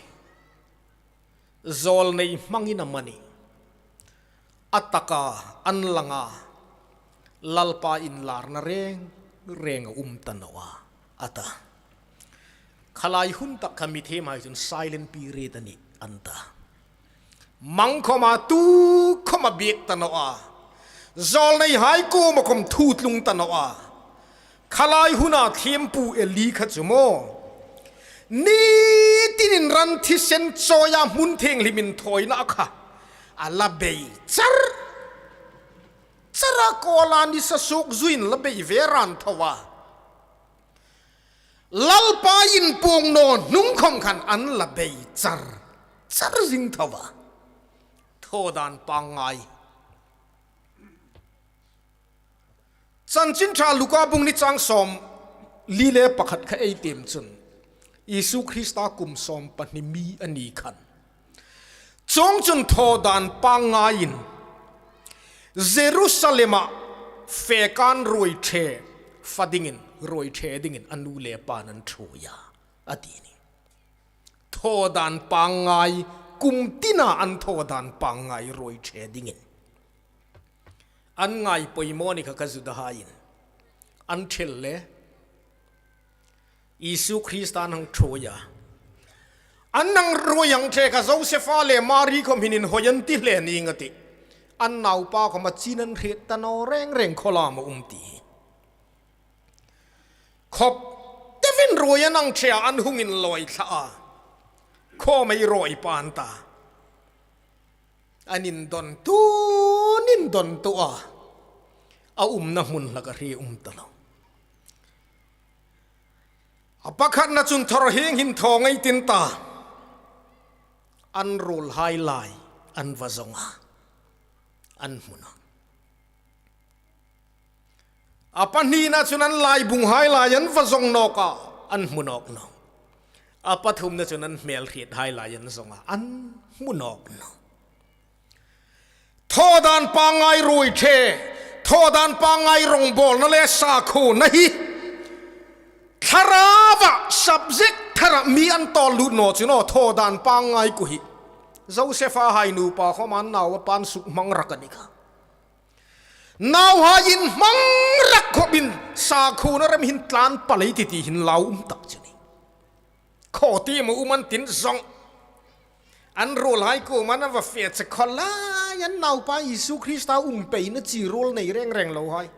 zawlnei hmangin amanih, a taka an langa Lalpa inlarna reng reng a um ta naw a, a ta. Khalai hun tak kha mi thiemhai chun silent period a nih an ta. Mang khoma tu khoma biek ta naw a, zawlneihai kuoma khom thu tlung ta naw a. Khalai huna thiempu Eli kha chu maw, ni tinin ran thisen chawia hmun thienghlim inthawina kha a la bei char char a, kawla nisa suok zuiin la bei ve ran tho a. Lalpa inpuong naw hnung khom khan an la bei char char zing tho a. Thaw dan pangngai. Chanchin Ṭha Luka bung hni chang sawmli le pakhat kha ei tiem chun, Isu Krista kum sawm pahni mi a ni khan, chuongchun thaw dan pangngaiin Jerusalema fekan ruoi ṭhe fa dingin, ruoi ṭhe dingin a nu le pa'n an ṭhuoi a, a ti a nih. Thaw dan pangngai, kum tina an thaw dan pangngai ruoi ṭhe dingin. An ngai poimaw ni kha, kha Judahaiin an thil le Isu Krista an hang ṭhuoi a. An hang ruoi ang ṭhe kha Josepha le Mari khom hin inhawi an ti hle ning a tih. An naupa khom a chin an hriet ta naw reng reng, khawlam a um ti. Khop tevin ruoi an ang ṭhe a, an hung inlawi thla a. Khawm ei ruoi pan ta. An indon tu'n indon tu'a, a umna hmun hlak a hre um ta lo. A pakhatna chun thawrhieng hin thaw ngei tin ta, an ruolhai lai an va zawng a, an hmu nawh. A pahnina chun an laibunghai lai an va zawng nawk a, an hmu nawk nawh. A pathumna chun an hmelhriethai lai an zawng a, an hmu nawk nawh. Thaw dan pangngai ruoi ṭhe, thaw dan pangngai rongbawlna le sakhuona hi Thlaraua subject thara mi an tawl lut naw chu naw, thaw dan pangngai kuo hi. Joseph-a hai nupa khawm an nau a pan suk hmang rak a ni kha. Nauhai inhmang rak khawpin sakhuona rem hin tlan palei ti ti hin lau um tak chu ni. Khaw ti ma um an tin zawng. An ruolhai kuoma an va fe che khaw lai an Naupa Isu Krista um peina chi ruol nei reng reng lo hai.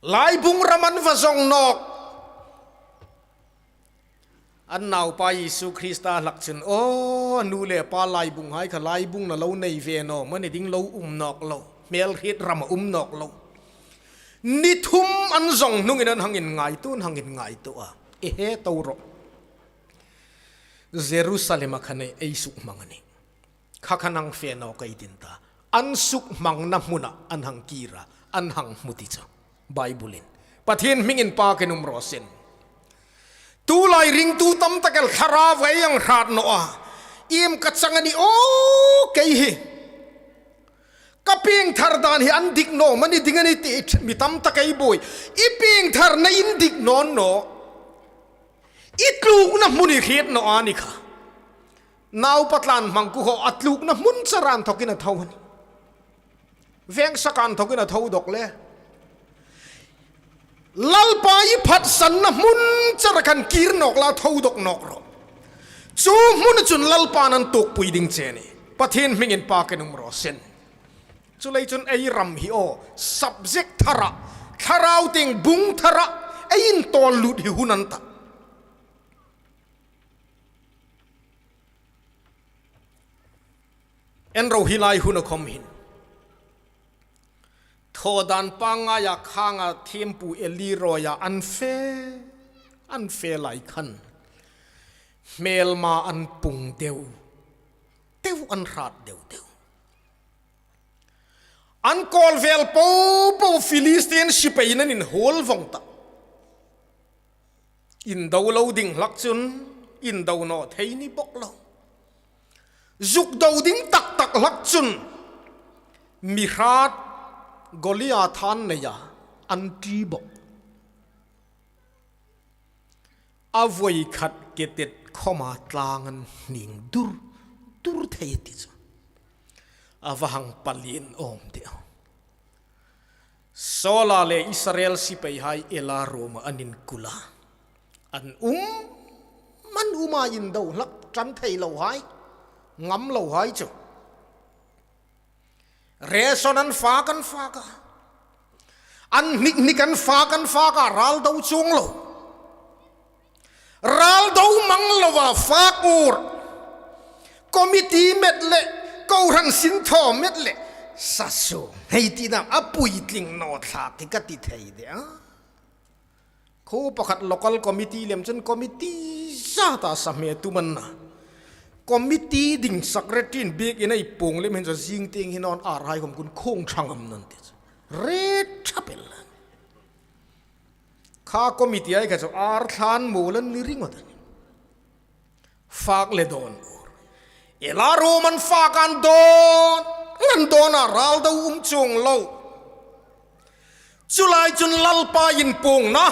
Laibung ram an va zawng nawk. An Naupa Isu Krista hlak chun, aw, nu le pa laibunghai kha laibung na lo nei ve naw, mani ding lo um nawk lo, hmelhriet ram a um nawk lo. Ni thum an zawng hnungin an hang inngaituo, an hang inngaituo a. E he to ro. Jerusalem-a khan ei suk hmang a nih. Kha khan hang fe nawk ei tin ta. An suk hmangna hmuna an hang kir a, an hang hmu ti chu. Bible-in. Pathien hmingin pakin um raw seh. Tulai ringtu tam tak el Thlaraua ei hang hrat naw a. Iem ka chang a ni aw kei hi. Ka piengthar dan hi an dik naw mani ding a ni ti mi tam tak ei buoi. I piengtharna indik naw naw. I tlukna hmun i hriet naw a ni kha. Naupa tlan hmang kuo haw a tlukna hmun chara inthokin a tho a nih. Veng saka inthokin a tho dawk le. Lalpa i phatsanna hmun chara khan kir nawk la tho dawk nawk ro. Chu hmuna chun Lalpan an tuokpui ding che a nih. Pathien hmingin pakin um raw seh. Chuleiin chun ei ram hi aw, subject thara, thlarau tieng bung thara, ei intawl lut hi hun an ta. En ro hi lai huna khawm hin. Thaw dan pangngaia khanga thiempu Eli ruoia an fe, an fe lai khan. Hmelma an pung deu, deu an hrat deu deu. An kawl vel po po Philistine sipai nan inhuol vong ta. Indo lo ding hlak chun, indo naw thei ni bok lo. Zuk do ding tak tak hlak chun, mi hrat Goliath-a an nei a, an ti bok. A voi khat ke tet khawma tlang an hning dur, dur thei ti chu. A va hang palien awm deu. Saula le Israel sipaihai Ela ruoma an inkul a. An um, an um a indo hlak ṭan thei lo hai, ngam lo hai chu. Ration an fak, an fak a. An hnik hnik an fak, an fak a, ral do chuong lo. Ral do mang lova fak ur. Committee met le, kohran sin thaw met le. Sasu, hei ti dam, a puitling naw thlak hi ka ti thei de a. Khuo pakhat local committee lem chun committee zata sa hme tu man na. Committee ding secretary-in biek in ei puong lem hin chu zing tieng hin an ar hai khawm khun khung ṭha ngam naw ti chu. Re ṭha pel. Kha committee hai kha chu ar thlan muol an ni ringawt a nih. Fak le dawn ur. Ela ruoma an fak an dawn, an dawn a ral do um chuong lo. Chu lai chun Lalpa inpuongna,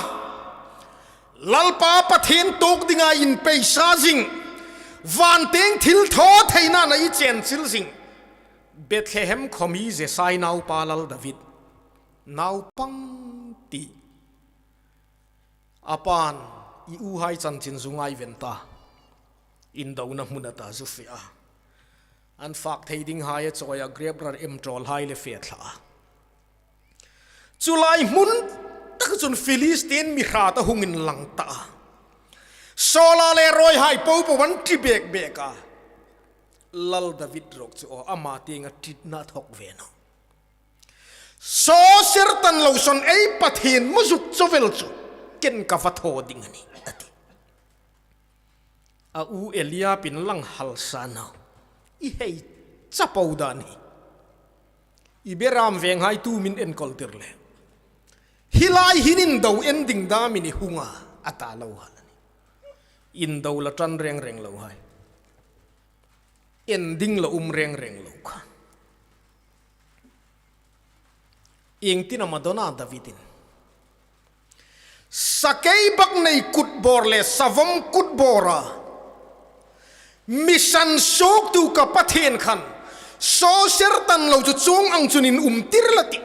Lalpa Pathien tuok dinga inpeisa zing, van tieng thil thaw theina na i chen chil zing. Bethlehem khawm hi Jesai naupa Lal David naupang ti. A pan i uhai chanchin zu ngai ven ta. Indona hmuna ta zu fe a. An fak thei ding hai a chawi a, grep ral em ṭawl hai le fe thla a. Chu lai hmun tak chun Philistine mi hrat a hung inlang ta a. Saula le ruoihai po po an ti bek bek a. Lal David ruok chu aw, ama tienga ṭitna thawk ve naw. Saw ser tan lo sawn ei Pathien mu zuk chawvel chu ken ka va thaw ding a nih, a ti. A u Eliabin lang hal sa naw. I hei chapo dan hi. I beram venghai tu min enkawl tir le. Hi lai hin indo en ding dam i ni hung a, a ta lo hal a nih. Indo la ṭan reng reng lo hai. En ding la um reng reng lo kha. Iengtin am a dawn a Davidin? Sakei bak nei kut bawr le savawm kut bawra mi sansuoktu ka Pathien khan saw ser tan lo chu chuong ang chun inum tir la tih.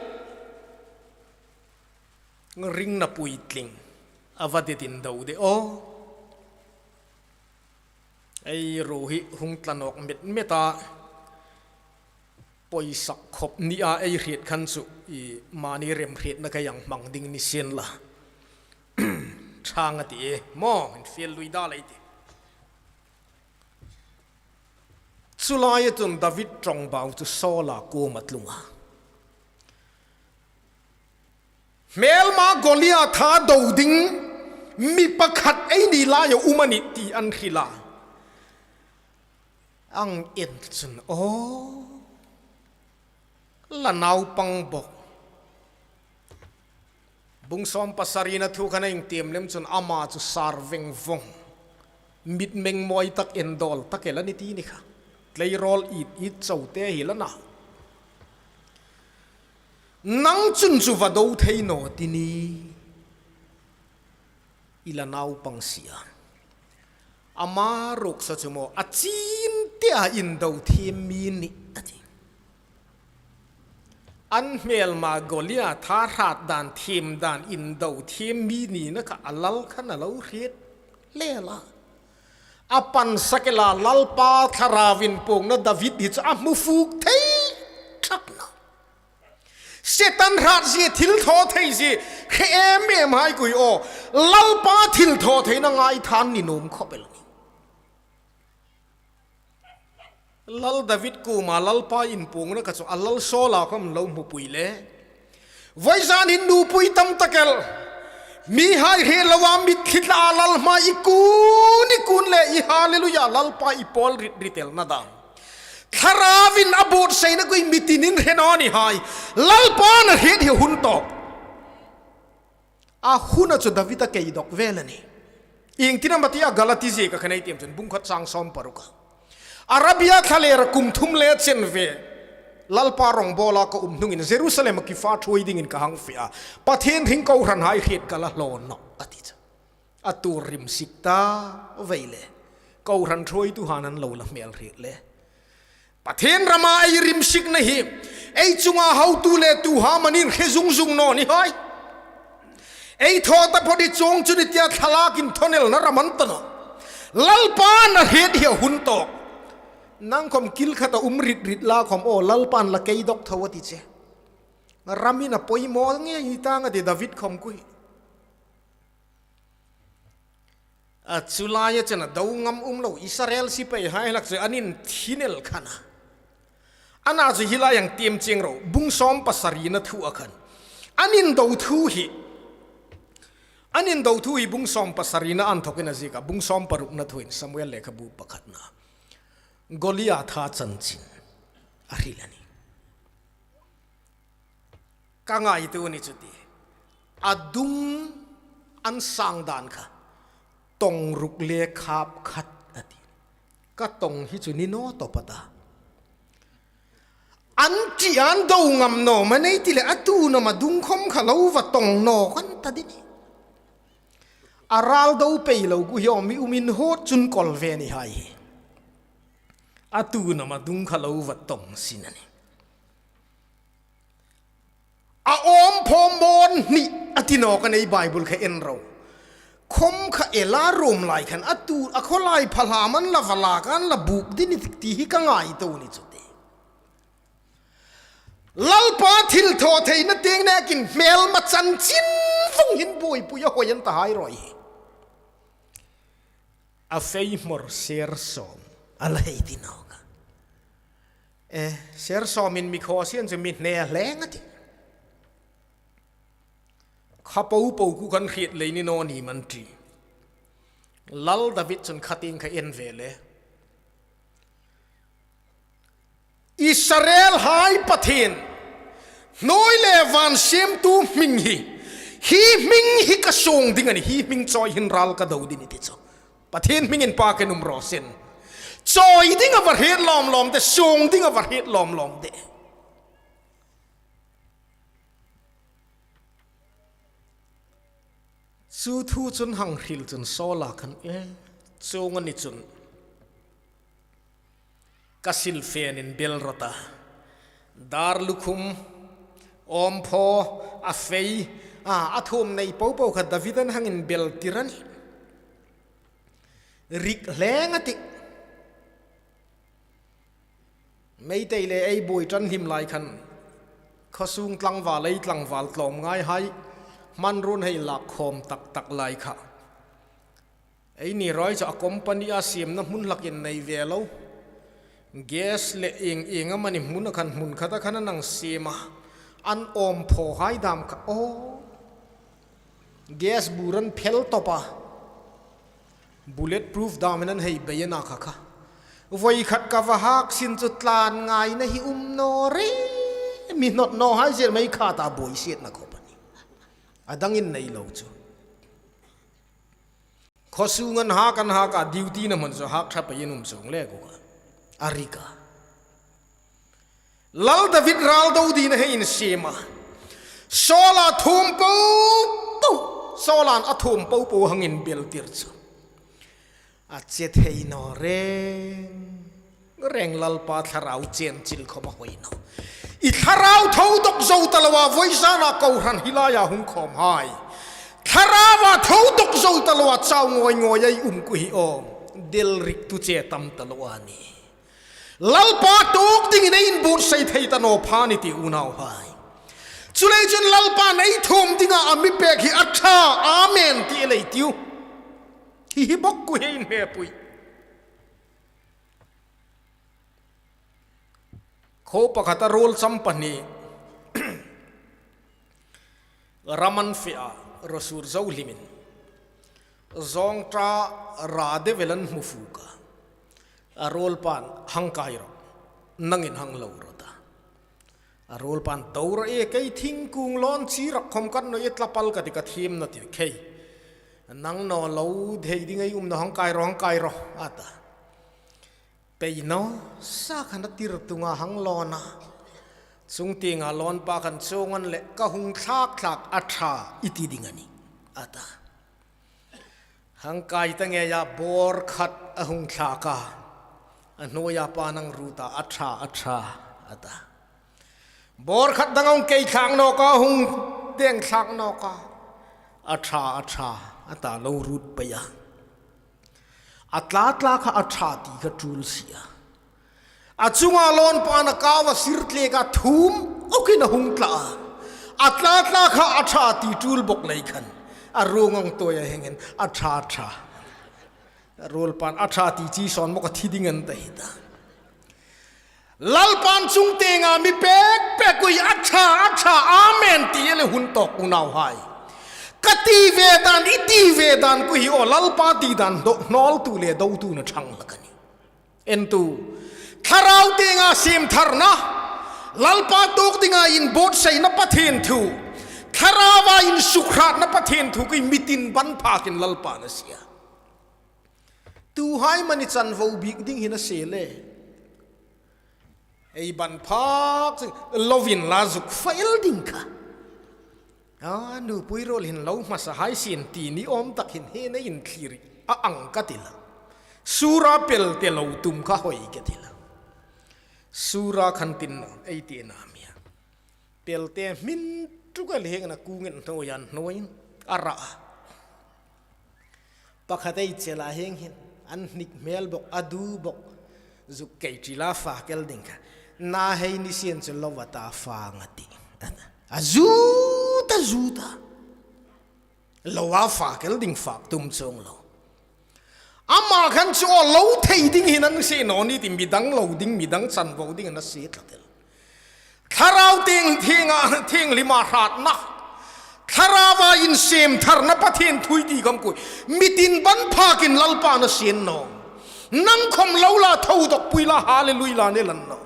Ringna puitling a va det indo de aw. Ei ruo hi hung tla nawk met met a, poisak khawp nia ei hriet khan chu i mani remhrietna ka hang hmang ding ni sien la. Ṭhang a ti e, maw, infiel lui da lei ti. Chu laia chun David ṭawngbau chu Saula kuoma a tlung a. Hmelma Goliatha do ding mi pakhat ei ni laia um a nih ti an hril a. An en chun aw, la naupang bawk. Bung sawm pasarina thu khan a intiem lem chun ama chu sar veng vong. Mitmeng mawi tak, endawl tak el a ni ti ni kha. Tleirawl it it chau te hi la na. Nang chun chu va do thei naw ti ni. I la naupang si a. Ama ruok sa chu maw, a chin te a indo thiem mi ni a ti. An hmelma Goliatha hrat dan thiem dan indo thiem mi nina kha a lal khan a lo hriet hle la. A pansak el a, Lalpa Thlarau inpuongna David hi chu a hmu fuk thei ṭhak naw. Setan hrat zie, thil thaw thei zie, hre em em hai kui aw. Lalpa thil thaw theina ngaithlak ni nuom khawp el a nih. Lal David kuoma Lalpa inpuongna kha chu a lal Saula khawm lo hmupui le. Vawizan hin nupui tam tak el. Mihai hre loa mitthli tla a lal hmaa i kun i kun le i hallelujah Lalpa i pawl rit rit el na dam. Thlarauin a buotsaina kui mi tinin hre naw ni hai. Lalpan a hriet hi hun tawk. A huna chu David a kei dawk vel a nih. Iengtin am a ti a Galati zieka khan ei tiem chun bung khat chang sawm paruka. Arabia thlalera kum thum le chen ve. Lalpa rongbawla ka um hnungin Jerusalem a kifa thuoi dingin ka hang fe a. Pathien hring kohranhai hriet ka la hlaw nawh a ti chu. A tuor rimsik ta vei le. Kohran thuoituhai an lo la hmel hriet le. Pathien rama ei rimsikna hi ei chunga hotu le tuhai manin hre zung zung naw ni hai. Ei thaw taphawt hi chuong chu ni tia thlalak inthonelna ram an ta nawh. Lalpan a hriet hi a hun tawk. Nang khawm kil khata um rit rit la khawm aw Lalpan la kei dawk tho a ti che. Ramin a poimaw nge hi tang a ti David khawm kui. A chu laia chena do ngam um lo Israel sipaihai hlak chu an inthin el khan a. Ana chu hi lai ang tiem chieng ro, bung sawm pasarina thu a khan. An indo thu hi. An indo thu hi bung sawm pasarina an thawkin a zieka, bung sawm parukna thuin Samuel lekhabu pakhatna. Goliatha chanchin a hril a nih. Ka ngaituo ni chu ti. A dung an sang dan kha. Tawng ruk le khap khat a ti. Ka tawng hi chu ni naw tawp a ta. An ti an do ngam naw ma nei ti le a tu naw ma dung khawm kha lo va tawng naw kan ta di ni. A ral do pei lo ku hi aw mi um in hot chun kawl ve ni hai hi. A tu naw ma dung kha lo va tawng sin a nih. A awm phaw mawn hni a ti nawk a nei Bible kha en ro. Khawm kha ela rum lai khan a tu a khawlai pha hla man la va lak an la buk di ni ti hi ka ngaituo ni chu ti. Lalpa thil thaw theina tieng nekin hmelma chanchin vong hin buoipui a hoi an ta hai roi hi. A fei hmawr ser sawm a la hei ti nawk a. E, ser sawmin mi khaw sien chu mi hne hleng a tih. Kha po po khu kan hriet lei ni naw ni man ti. Lal David chun kha tieng kha en ve le. Israelhai Pathien, hnuoi le van siemtu hming hi, hi hming hi ka suong ding a nih, hi hming chawi hin ral ka do ding a nih ti chu. Pathien hmingin pa ke num raw sien. Chawi ding a va hriet lawm lawm de, suong ding a va hriet lawm lawm de. Chu thu chun hang hril chun Saula khan, e, chuong a ni chun ka silfenin bel rawt a. Dar lukhum, awmphaw, a fei, a, a thuom nei po po kha David-in hang inbeltir a nih. Rik hleng a tih. Meitei le ei buoi ṭan hlim lai khan, khawsung tlangval, ei tlangval tlawmngaihai hmanrua hei lak khawm tak tak lai kha. Eini rawi chu a company-a siemna hmun hlakin nei ve lo. Gas le ieng ieng amani hmuna khan, hmun khata khan an hang siem a. An awmphawhai dam kha, aw. Gas bur an phel tawp a. Bullet proof damin an hei bei a na kha kha. Voi khat ka va hak sin chu tlan ngaina hi um naw re. Mi hnawt nawhai zel mei kha ta buoi sietna khawp a nih. A dangin nei lo chu. Khawsung an hak, an hak a, duty-na hmun chu hak ṭha peiin um chuong le kha. A rik a. Lal David ral do dingin hei insiem a. Saula thuom po po. Saula'n a thuom po po hang inbeltir chu. A che thei naw reng reng Lalpa thlarau chen chil khawm a hoi naw. I thlarau tho dawk zo ta loa, voizana kohran hi laia hung khawmhai. Thlarauva tho dawk zo ta loa, chau ngawi ngawi ei um khu hi aw. Del rik tu che tam ta lo a nih. Lalpa tuok dingin ei inbuotsai thei ta naw pha ni ti unauhai. Chuleiin chun Lalpa'n ei thuom dinga a mi pek hi a ṭha, amen ti el ei tiu. Hi hi bawk khu hei inhmepui. Khaw pakhata ruol cham pahni ram an fe a, ruo sur zo hlimin. Zawngṭa ra de vel an hmu fuk a. A ruolpa'n hang kai rawh, nangin hang lo rawt a. A ruolpa'n do rawh e, kei thingkung lawn chi rak khawm kan naw e, tla pal ka ti ka thiem naw ti khei. Nang naw lo thei ding ei um naw, hang kai rawh, hang kai rawh, a ta. Pei naw, sa khan a tir tunga hang lawn a. Chungtienga lawnpa khan chuong an leh ka hung thlak thlak a ṭha i ti ding a nih, a ta. Hang kai ta ngeia bawr khat a hung thlak a. A hnuoia pa'n hang ruot a, a ṭha, a ṭha, a ta. Bawr khat dang a hung kei thlak nawk a, hung deng thlak nawk a. A ṭha, a ṭha, a ta lo ruot pei a. A tla tla kha a ṭha ti kha tul si a. A chunga lawnpa'n a kau a sir tlek a, thum awkin a hung tla a. A tla tla kha a ṭha ti tul bawk lei khan. A ruong ang tawi a hengin a ṭha ṭha. A ruolpa'n a ṭha ti chi sawn mawk a, thi ding an ta hi ta. Lalpa'n chungtienga mi pek pek ui a ṭha, a ṭha, amen ti el hun tawk unauhai. Ka ti ve dan, i ti ve dan khu hi aw, Lalpa ti dan do, hnawltu le dotu na ṭhang hlak a nih. Entu, thlarau tienga siem tharna, Lalpa tuok dinga inbuotsaina Pathien thu, thlarauva insukhratna Pathien thu khu mi tin ban phakin Lalpa'n a sie a. Tuhai mani chanvo bik ding hin a sie le. Ei ban phak chu lovin la zuk fai el ding kha. A, nupui ruol hin lo hmasa hai sien ti ni awm tak hin hi nei inthlir a ang ka ti la. Sura pel te lo tum kha hoi ka ti la. Sura khan tin ei ti na mi a. Pel te hmin tuk el heng na kung en hnuoia hnuoiin a ra a. Pakhat ei chela heng hin, an hnik hmel bawk, a du bawk, zuk kei ṭila fak el ding kha. Na hei ni sien chu lo a ta fang a ti. A zut a zut a. Lo a fak el ding fak tum chuong lo. Ama khan chu aw lo thei ding hin an sie naw ni ti, midang lo ding, midang chanvo ding an sie tlat el. Thlarau tieng, thienga, thienghlima hratna, Thlaraua insiem tharna, Pathien thu ei ti khom kha, mitin ban phakin Lalpan a sie naw. Nang khom lo la, tho dawk pui la, hallelujah la ni la naw.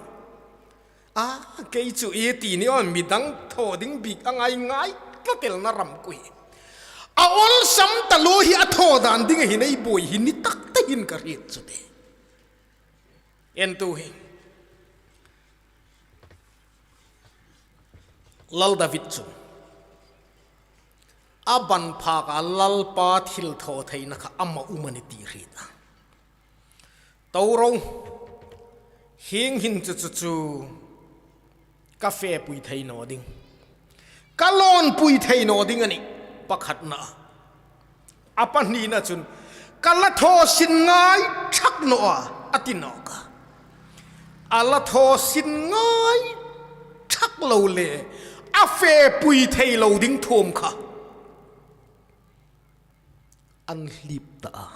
A, kei chu ei ti ni aw, midang thaw ding bik a ngai ngai tlat el na ram kha. A awlsam taluo hi a thaw dan ding hin ei buoi hi ni tak tak hin ka hriet chu te. En tu hi. Lal David chu a ban phak a, Lalpa thilthawtheina kha ama um a ni ti hriet a. To ro, hieng hin chu chu chu ka fepui thei naw ding, ka lawnpui thei naw ding a nih, pakhatna. A pahnina chun, ka la thaw sin ngai thak naw a, a ti nawk a. A la thaw sin ngai thak lo le, a fepui thei lo ding thuom kha an hlip ta a.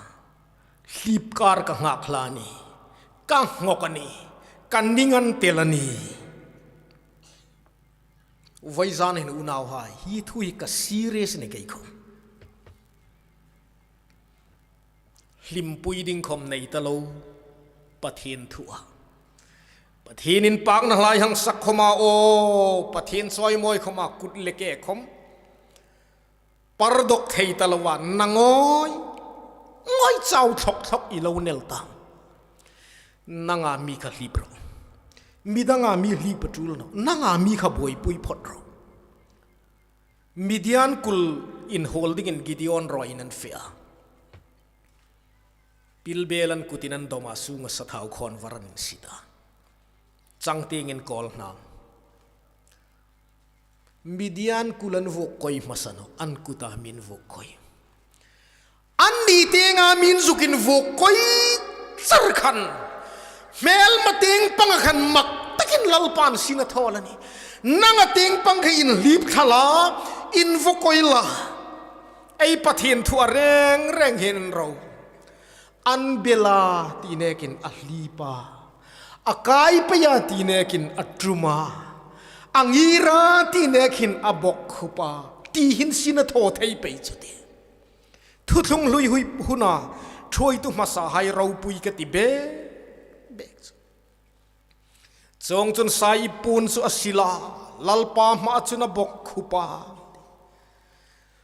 Hlip kar ka nghak hla a nih, ka nghawk a nih, ka ning an tel a nih. Vawizan hin unauhai, hi thu hi ka serious a nih kei khom. Hlimpui ding khom nei ta lo, Pathien thu a. Pathien inpakna hla ei hang sak khom a aw, Pathien chawimawi khom a kut le ke khom par dawk thei ta lo a, nang aw, ngawi chau thlok thlok i lo nel ta. Nanga mi kha hlip rawh. Midanga mi hlip a tul naw. Nanga mi kha buoipui phawt rawh. Midian kul inhawl dingin Gideon ruoiin an fe a. Pilbel an kutin an dawm a, sunga sathau khawnvar an insit a. Changtiengin Kawlhnam. Midian kul an vuok koi hmasa naw, an kuta mi an vuok koi. Anni tienga mi an zukin vuok koi char khan, hmelma tieng panga khan mak takin Lalpan sin a thaw a nih. Nanga tieng pang kha inhlip thla la, invuok koi la. Ei Pathien thu a reng reng hin ro. An bel a ti nekin a hlip a, a kai pei a ti nekin a ṭum a, a ngir a ti nekin a bawkkhup a, ti hin sin a thaw thei pei chu ti. Thuthlung hlui hui huna ṭhuoitu hmasahai ropui ka ti bek bek chu. Chuongchun saiip puon chu a sil a, Lalpa hmaa chun a bawkkhup a.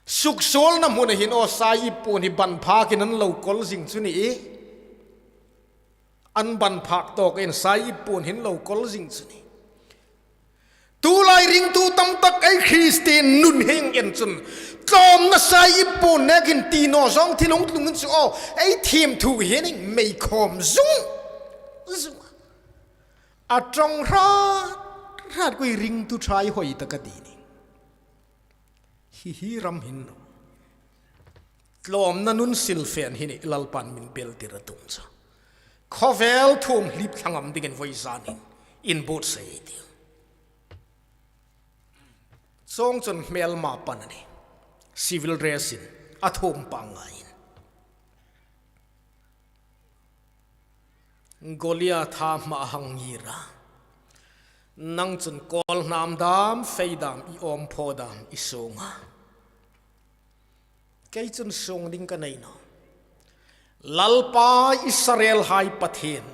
Suksuolna hmuna hin aw saiip puon hi ban phakin an lo kawl zing chu ni. An ban phak tawkin saiip puon hi an lo kawl zing chu ni. Tulai ringtu tam tak ei Kristien nun hi en chun, tlawmna saiip puon nekin ti naw zawng thil hung tlungin chu aw, ei thiem thu hi a ning mei khawm zung zung. A ṭawng hrat hrat kha ei ringtu ṭha ei hoi tak a ti ni. Hi hi ram hin naw. Tlawmna nun silfen hi ni Lalpan min beltir a tum chu. Khawvel thuom hlip thla ngam dingin vawizan hin inbuotsai ei tih. Chuongchun hmelma pan a nih. Civil dress-in a thuom pangngaiin. Goliatha hmaa hang ngir a. Nang chun kawlhnam dam, fei dam, i awmphaw dam i suong a. Kei chun suong ding ka nei naw. Lalpa Israelhai Pathien,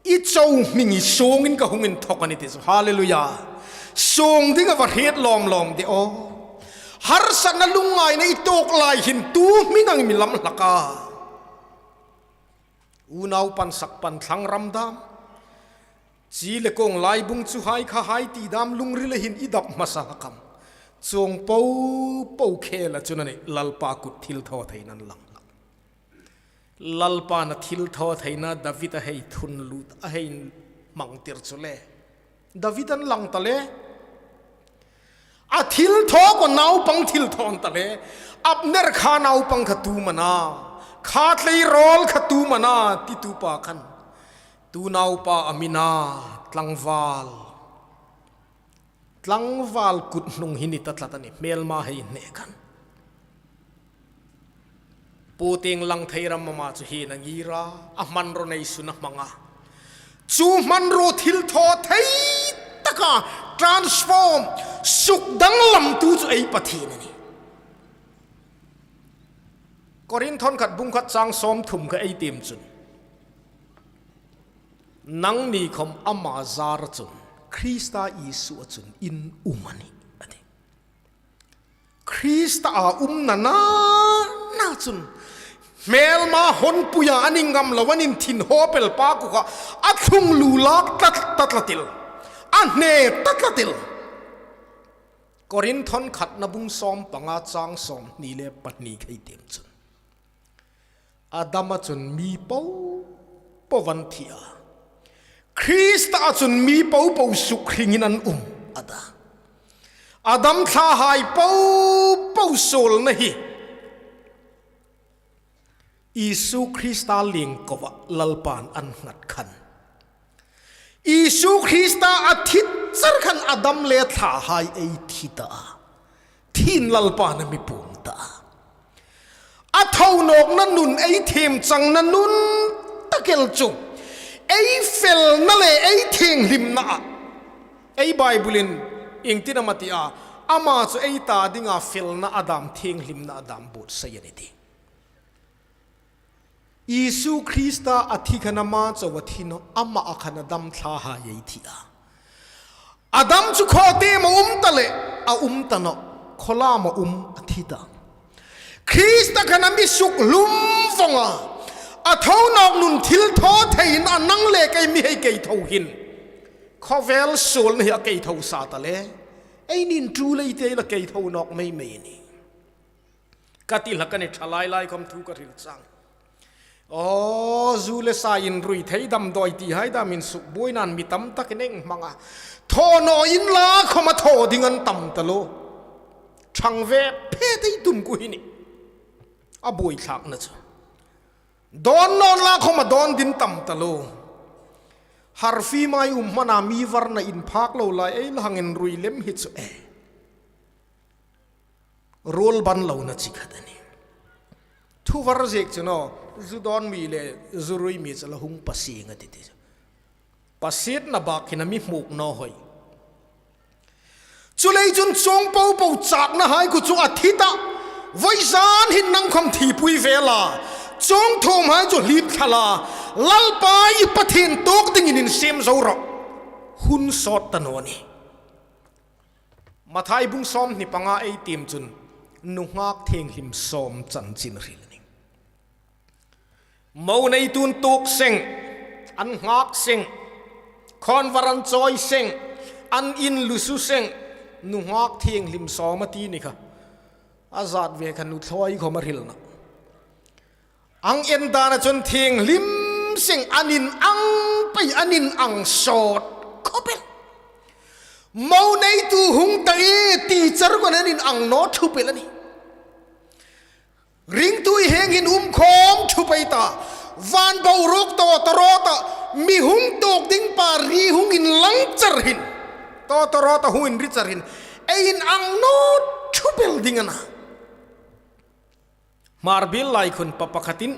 i cho hming hi suongin ka hung inthawk a nih ti chu. Hallelujah. Suong ding a va hriet lawm lawm de aw. Harsatna lungngaina i tuok lai hin tu hming ang mi lam hlak a. Unau pansak pan thlang ram dam, chi le kawng laibung chu hai kha hai ti dam lungrila hin i dap hmasa hlak am. Chuong po po khela chun a nih Lalpa kut thilthawtheina an lang hlak. Lalpan a thilthawtheina David-a hei thun lut, a hei hmangtir chu le. David an lang ta le. A thilthaw kha naupang thilthaw an ta le. Abner kha naupang kha tu am a na, kha tleirawl kha tu am a na, titu pa khan tu naupa a mi na, tlangval. Tlangval kut hnung hi ni ta tlat a nih, hmelma hei hne khan. Puting lang thei ram ama chu hi na ngira, a hmanraw nei sun a hmanga. Chu hmanraw thil thaw thei taka transform, suk danglamtu chu ei Pathien a nih. Korinthon khat bung khat chang sawmthum kha ei tiem chun, nangni khom ama zara chun, Krista Isua chun in um a nih, a ti. Krista a umna na, na chun, hmelma honpuia an inngam lo, an inthin hopel pa ku kha, a thlung lu lak tlat, tlat, tlat til. A hne tlat, tlat til. Korinthon khatna bung sawm panga chang sawmhni le pahni kha ei tiem chun, Adama chun mi po po an thi a. Krista a chun mi po po suk hringin an um a ta. Adam thlahai po po suolna hi Isu Krista lien koa Lalpan an nghat khan, Isu Krista a thi char khan Adam le thlahai ei thi ta. Thin Lalpan a mi puong ta. A tho nawkna nun, ei thiem changna nun tak el chu, ei felna le ei thienghlimna a, ei Bible-in iengtin am a ti a, ama chu ei ta dinga felna a dam, thienghlimna a dam buotsai a nih, a ti. Isu Krista a thi khan ama chau a thi nawh, ama a khan Adam thlahai ei thi a. Adam chu khawtiema um ta le, a um ta nawh, khawlama um a thi ta. Krista khan a mi sukhlum vong a, a tho nawk nun thil thaw theiin a nang le kei mi hei kei tho hin, khawvel suolna hi a kei tho sa ta le, eini'n tu lei te la kei tho nawk mei mei a nih. Ka ti hlak a nih, thalai lai khom thu ka hril chang. Aw, zu le sa inrui thei damdawi ti hai dam insukbuoina'n mi tam takin ei hmang a. Thaw naw inla khom a thaw ding an tam ta lo. Thang ve phet ei tum ku hi nih. A buoi thlakna chu. Dawn naw inla khom a dawn ding tam ta lo. Harfi mai um hmana mi varna inphak lo lai ei la hang inrui lem hi chu e. Ruol ban lona chi khat a nih. Thu var ziek chu naw, zu dawn mi le zu rui mi chu la hung pasie a tih, ti chu. Pasietna bak hin a mi hmuk naw hoi. Chuleiin chun chuong po po chakna hai khu chu a thi ta. Voizan hin nang khom thipui ve la. Chuong thuom hai chu hlip thla la. Lalpa i Pathien tuok dingin insiem zo rawh. Hun sawt ta naw nih. Mathai bung sawmhni panga ei tiem chun, nunghak thienghlim sawm chanchin hril a nih. Mo neitu'n tuok seng, an nghak seng, khawnvar an chawi seng, an in lusu seng, nunghak thienghlim sawm a ti ni kha. A zat ve kha nu thloi khom a hrilna. An en dana chun thienghlim seng an inang pei, an inang sawt khop el. Mo neitu hung ta e ti char khan an inang naw thup el a nih. Ringtu hi hieng hin um khom thup ei ta. Van boruok tawtawrawta mi hung tuok ding pa ri hung inlang char hin, tawtawrawta hung inri char hin, ei inang naw thup el ding a na. Hmar biel lai khun pa pakhatin,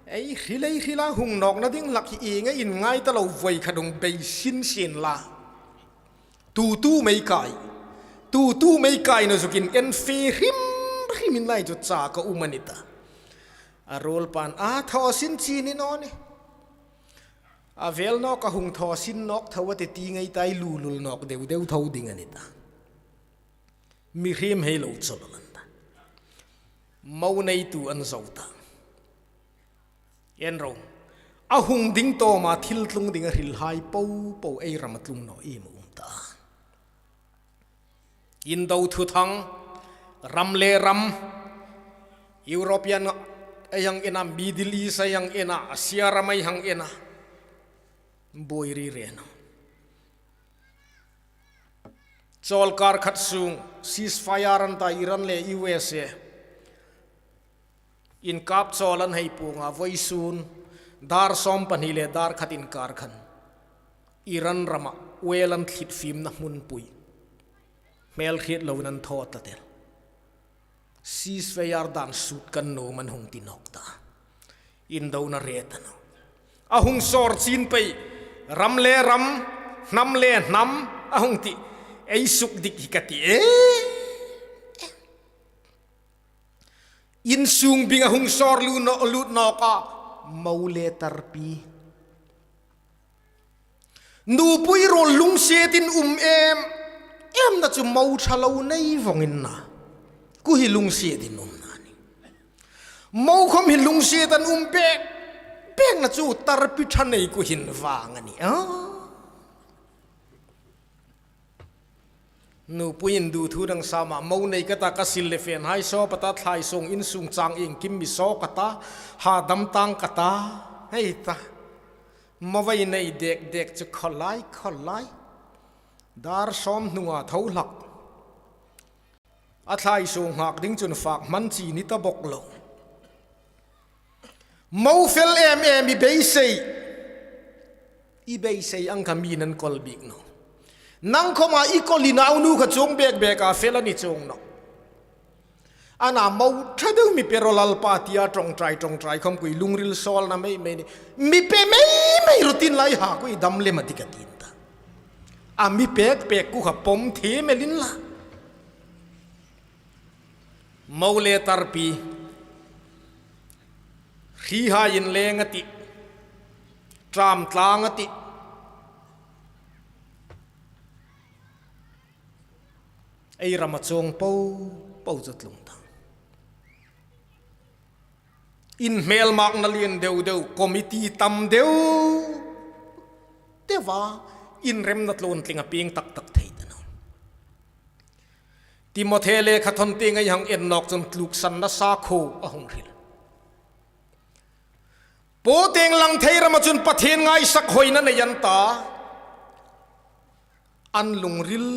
ei hril, ei hril a, hung nawkna ding hlak hi ieng ei inngai ta lo, voi khat hung bei sin sin la. Tu tu mei kai. Tu tu mei kai naw zukin en fe hrim hrim in lai chu cha ka um a ni ta. A ruol pan a thaw sin chi ni naw ni. A vel nawk a hung thaw sin nawk tho a ti ti ngei ta, ei lu lul nawk deu deu tho ding a ni ta. Mihriem hei lo chawl an ta. Mo neitu an zo ta. En ro. A hung ding tawma thil tlung ding a hril hai po po ei ram a tlung naw iem a um ta. Indo thuthang, ram le ram, European ei hang en a, Middle East ei hang en a, Asia ram ei hang en a. Buoi ri re naw. Chawlkar khat sung ceasefire an ta, Iran le U S A. Inkap chawl an hei puong a, voisun dar sawm pahni le dar khat inkar khan Iran rama oil an thlit fimna hmunpui hmel hriet loin an thaw ta tel. ceasefire dan sut kan nuom an hung ti nawk ta. Indona re ta naw. A hung sawr chin pei, ram le ram, hnam le hnam, a hung ti. Ei suk dik hi ka ti e. Insung bing a hung sawr lu naw, lut nawk a, mo le tarpi. Nupui ruol lungsiet in um em em na chu mo ṭha lo nei vong in na. Khu hi lungsiet in um na ni. Mo khom hi lungsiet an um bek bek na chu tarpi ṭha nei khu hin vang a ni a. Nupuiin du thu dang sama, mo nei ka ta, ka sil le fen hai sawp a ta, thlai sung insung chang iengkim mi sawk a ta, ha dam tang ka ta, hei ta. Mo vai nei dek dek chu khawlai, khawlai. Dar sawm hnunga tho hlak. A thlai sung nghak ding chun fak hman chi ni ta bok lo. Mo fel em em i beisei. I beisei ang kha mi'n an kawl bik naw. Nang khoma i kawl i nau nu kha chuong bek bek a fel a ni chuong naw. Ana mo ṭha deu mi pe ro Lalpa tia ṭawngṭai ṭawngṭai khom khu i lungril sawlna mei mei ni. Mi pe mei mei ro tin lai ha khu i dam lem a dik a tin ta. A mi pek pek khu kha pawm thiem el inla. Mo le tarpi, hri hai inleng a tih, ṭam tlang a tih. Ei rama chuong po po chu tlung ta. Inhmelmakna lien deu deu, committee tam deu deu a, inremna tluon tling a pieng tak tak thei ta naw. Timothe lekhathawn tieng ei hang en nawk chun tluksanna sakhuo a hung hril. Paw tieng lang thei rama chun Pathien ngaisak hoina nei an ta. An lungril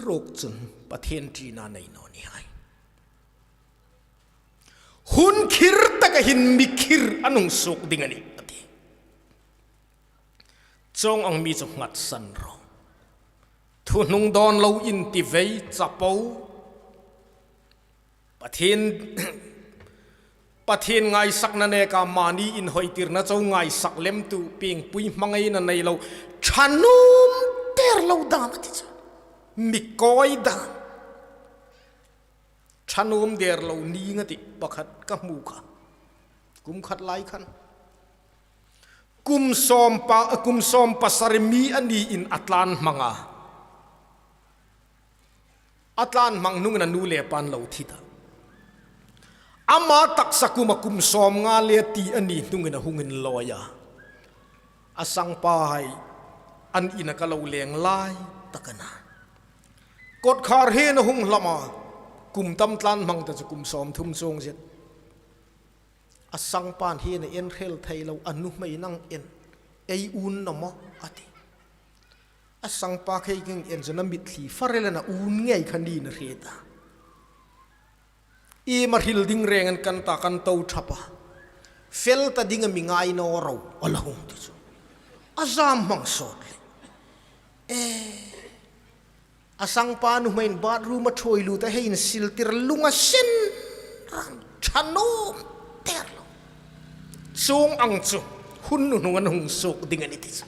ruok chun Pathien ṭina nei naw ni hai. Hun khir taka hin mi khir an hung suok ding a nih, a ti. Chuong ang mi chu nghatsan ro. Thuhnung dawn lo inti vei chapo. Pathien, Pathien ngaisakna neka mani inhawitirna chau ngaisak lemtu piengpui hmangaina nei lo. Ṭha nuom der lo dam a ti chu. Mi kawi dam. Ṭha nuom der lo ni nga ti pakhat ka hmu kha. Kum khat lai khan. Kum sawm pa, kum sawm pasari mi a niin a tlan hmang a. A tlan hmang hnungin a nu le pa'n lo thi ta. Ama taksa kuma kum sawm nga le ti a ni hnungin a hung inlawi a. A sangpa hai an ina ka lo leng lai tak a na. Kotkhar hin a hung hlama, kum tam tlan hmang ta chu kum sawm thum chuong zet. A sangpa'n hin a en hrel thei lo, a nuhmeiin an en, ei un naw maw, a ti. A sangpa khei keng en chu na mitthli far el a na un ngei kha niin a hriet a. Iem a hril ding reng an kan ta kan to thap a. Fel ta ding a mi ngai naw ro, a la hung ti chu. A zam hmang sawt le. E, a sangpa nuhmeiin bathroom a thuoi lut a, hei insil tir lung a sin ran ṭha nuom der lo. Chuong ang chu hun hnuhnung an hung suok ding a ni ti chu.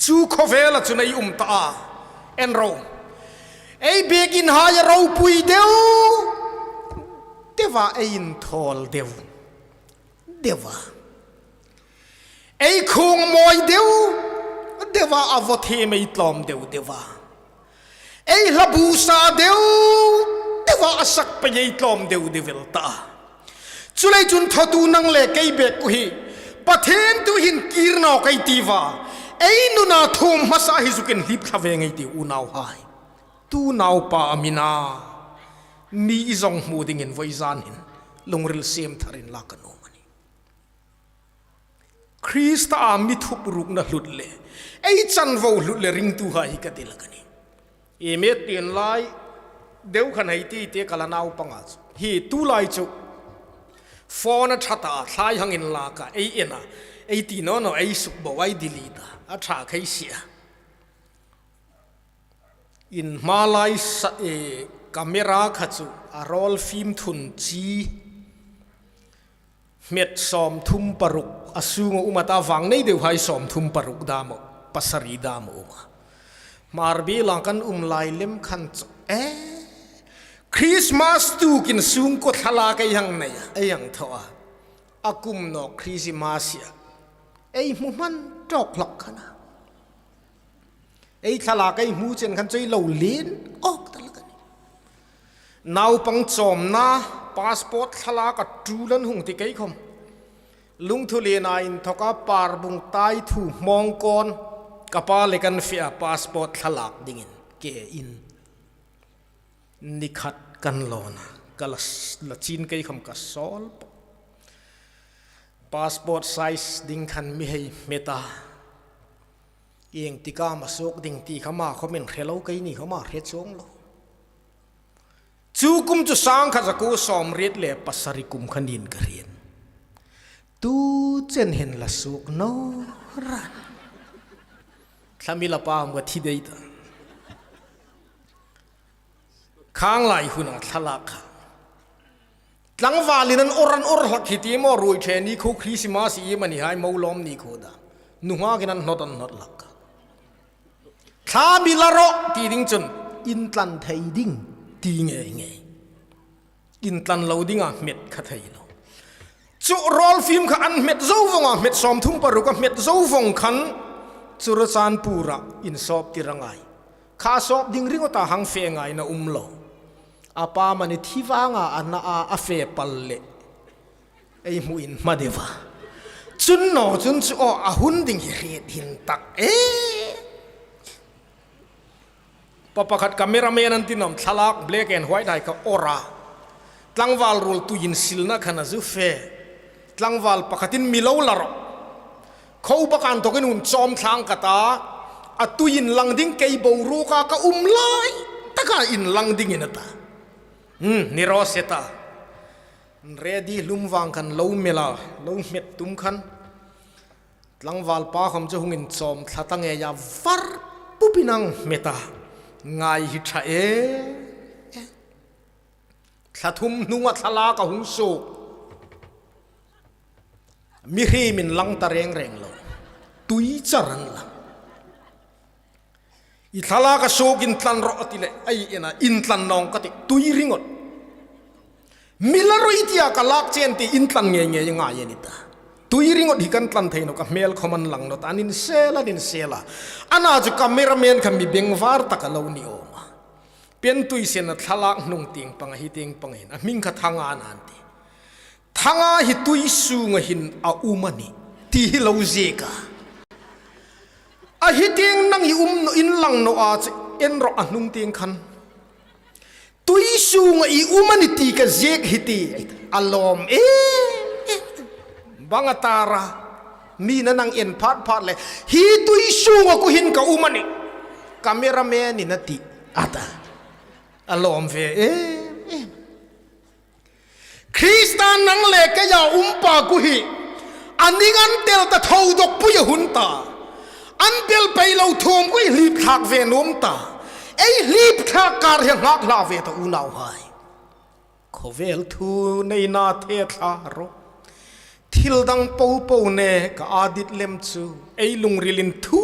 Chu khawvela chun ei um ta a. En ro. Ei biekin hai a ropui deu deu a, ei inthawl deu deu a. Ei khung mawi deu deu a, a vaw thiem ei tlawm deu deu a. Ei hlabu sa deu deu a, a sak pei ei tlawm deu deu el ta. Chuleiin chun thawtu nang le kei bek khu hi Pathien tu hin kir nawk ei tiu a. Ei nuna thuom hmasa hi zukin hlip thla ve ngei ei tiu unauhai. Tu naupa a mi na. Mi i zong hmu dingin vawizan hin lungril siem tharin la ka nuom a nih. Krista a mi thup rukna hlut le, ei chanvo hlut le ringtuhai hi ka ti hlak a nih. Ei met tin lai, deu khan hei ti te ka la naupang a chu. Hi tu lai chu. Phone a ṭha ta, thlai hang inlak a, ei en a, ei ti naw naw, ei suk bo ei delete a, a ṭha khei si a. In hma lai sa, e, Camera kha chu a roll fimthun chi hmet sawmthum paruk a sunga um a ta, vang nei deuhai sawmthum paruk dam a, pasari dam a um a. Hmar biela kan um lai lem khan chu, eh, Christmas tukin sungkuo thlalak ei hang nei a, ei hang thaw a. A kum nawk Christmas a, ei hmu hman tawk hlak khan a. Ei thlalak ei hmu chen khan chu ei lo lien awk ta hlak a nih. Naupang chawmna, passport thlalak a tul an hung ti kei khawm. Lungthu lien a inthoka Parbung tai thu hmawng kawn, ka pa le kan fe a passport thlalak dingin ke in. Ni khat kan lawn a, ka la s-, la chin kei khawm ka sawl pawh. Passport size ding khan mi hei hmet a. Ieng tika am a suok ding ti kha ama khawmin hre lo, keini khawma hre chuong lo. Chu kum chu sangkhat zakuo sawmriet le pasari kum kha niin ka hriet. Tu chen hin la suok naw ran. Thlamila pa maw thi dai ta. Khang lai huna thlalak kha. Tlangvalin an awr, an awr hlak hi ti maw, ruoi ṭhe ni khuo Christmas i mani hai mo lawm ni khuo da. Nunghak in an hnawt, an hnawt hlak. Thlamila rawh ti ding chun intlan thei ding ti ngei ngei. Intlan lo dinga hmet kha thei lo. Chu roll film kha an hmet zo vong a, hmet sawmthum paruk a hmet zo vong khan Churachandpur-a insawp tir a ngai. Kha sawp ding ringawta hang fe ngaina um lo. A pa mani thi vanga a na a, a fe pal le ei hmu inhma deu a. Chun naw chun chu aw, a hun ding hi hriet hin tak e. Pa pakhat cameraman an ti nawm, thlalak black and white hai kha awr a. Tlangval ruol tuiin silna khan a zu fe. Tlangval pakhatin mi lo la rawh. Kho baka inthokin hun chawm thlang ka ta. A tui inlang ding kei boruoka ka um lai taka inlang dingin a ta. Hmm, ni raw se ta. Ready hlum vang khan lo mel a, lo hmet tum khan. Tlangval pa khawm chu hung inchawm thla ta ngei a, var pupin an hmet a. Ngai hi ṭha e. Thla thum hnunga thlalak a hung suok. Mihriem inlang ta reng reng lo. Tui char an lang. I thlalak a suok intlan rawh a ti le, ei ena intlan nawng ka ti, tui ringawt. Mi la rawh i tia ka lak chen ti intlan ngei ngei ngai a ni ta. Tui ringawt hi kan tlan thei naw, ka hmel khawm an lang naw ta, an insel, an insel a. Ana chu cameraman kha mi bengvar taka lo ni awm a. Pen tui sena thlalak hnung tieng pang a hi tieng pang hin, a hming kha Thanga an ti. Thanga hi tui sunga hin a um a nih ti hi lo ziek a. A hi tieng nang hi um naw, inlang naw a che, en rawh a hnung tieng khan. Tui sunga i um a nih ti ka ziek hi ti, a lawm e, e. Bang a tara, mi na nang en phat phat le, hi tui sunga ku hin ka um a nih. Cameraman-in a ti, a ta. A lawm ve e, e. Krista nang le keia um pa ku hi, a ning an tel ta, tho dawk pui a hun ta. An tel pei lo thuom ku hi hlip thlak ve nuom ta. Ei hlip thlak kar hi nghak hla ve ta unauhai. Khawvel thu neina the thla ro. Thil dang popo ne ka adit lem chu. Ei lungrilin thu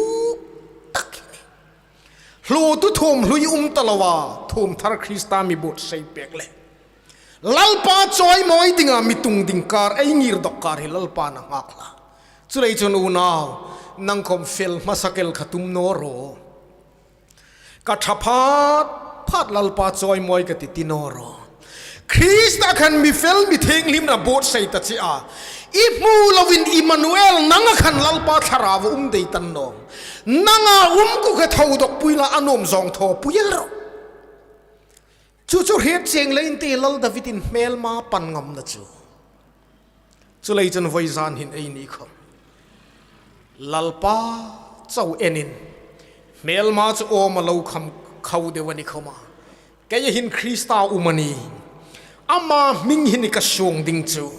tak hi. Hluotu thuom hlui um ta lo a, thuom thar Krista mi buotsai pek le. Lalpa chawimawi dinga mi tung ding kar, ei ngir dawk kar hi Lalpan a nghak hlak. Chuleiin chun unau, nang khawm fel hmasa kel kha tum naw ro. Ka ṭha phat phat Lalpa chawimawi ka ti ti naw ro. Krista khan mi fel mi thienghlimna buotsai ta che a. I hmu lovin Immanuel nanga khan Lalpa thlarau a um dai ta naw. Nanga um ku kha tho dawk pui la a nuom zawng thaw pui el ro. Chu chu hriet chieng leiin ti Lal David-in hmelma pan ngamna chu. Chuleiin chun vawizan hin eini khawm Lalpa chau enin hmelma chu awm a lo kham khau deu a ni khawma. Keia hin Krista um a nih. Ama hming hin ka suong ding chu.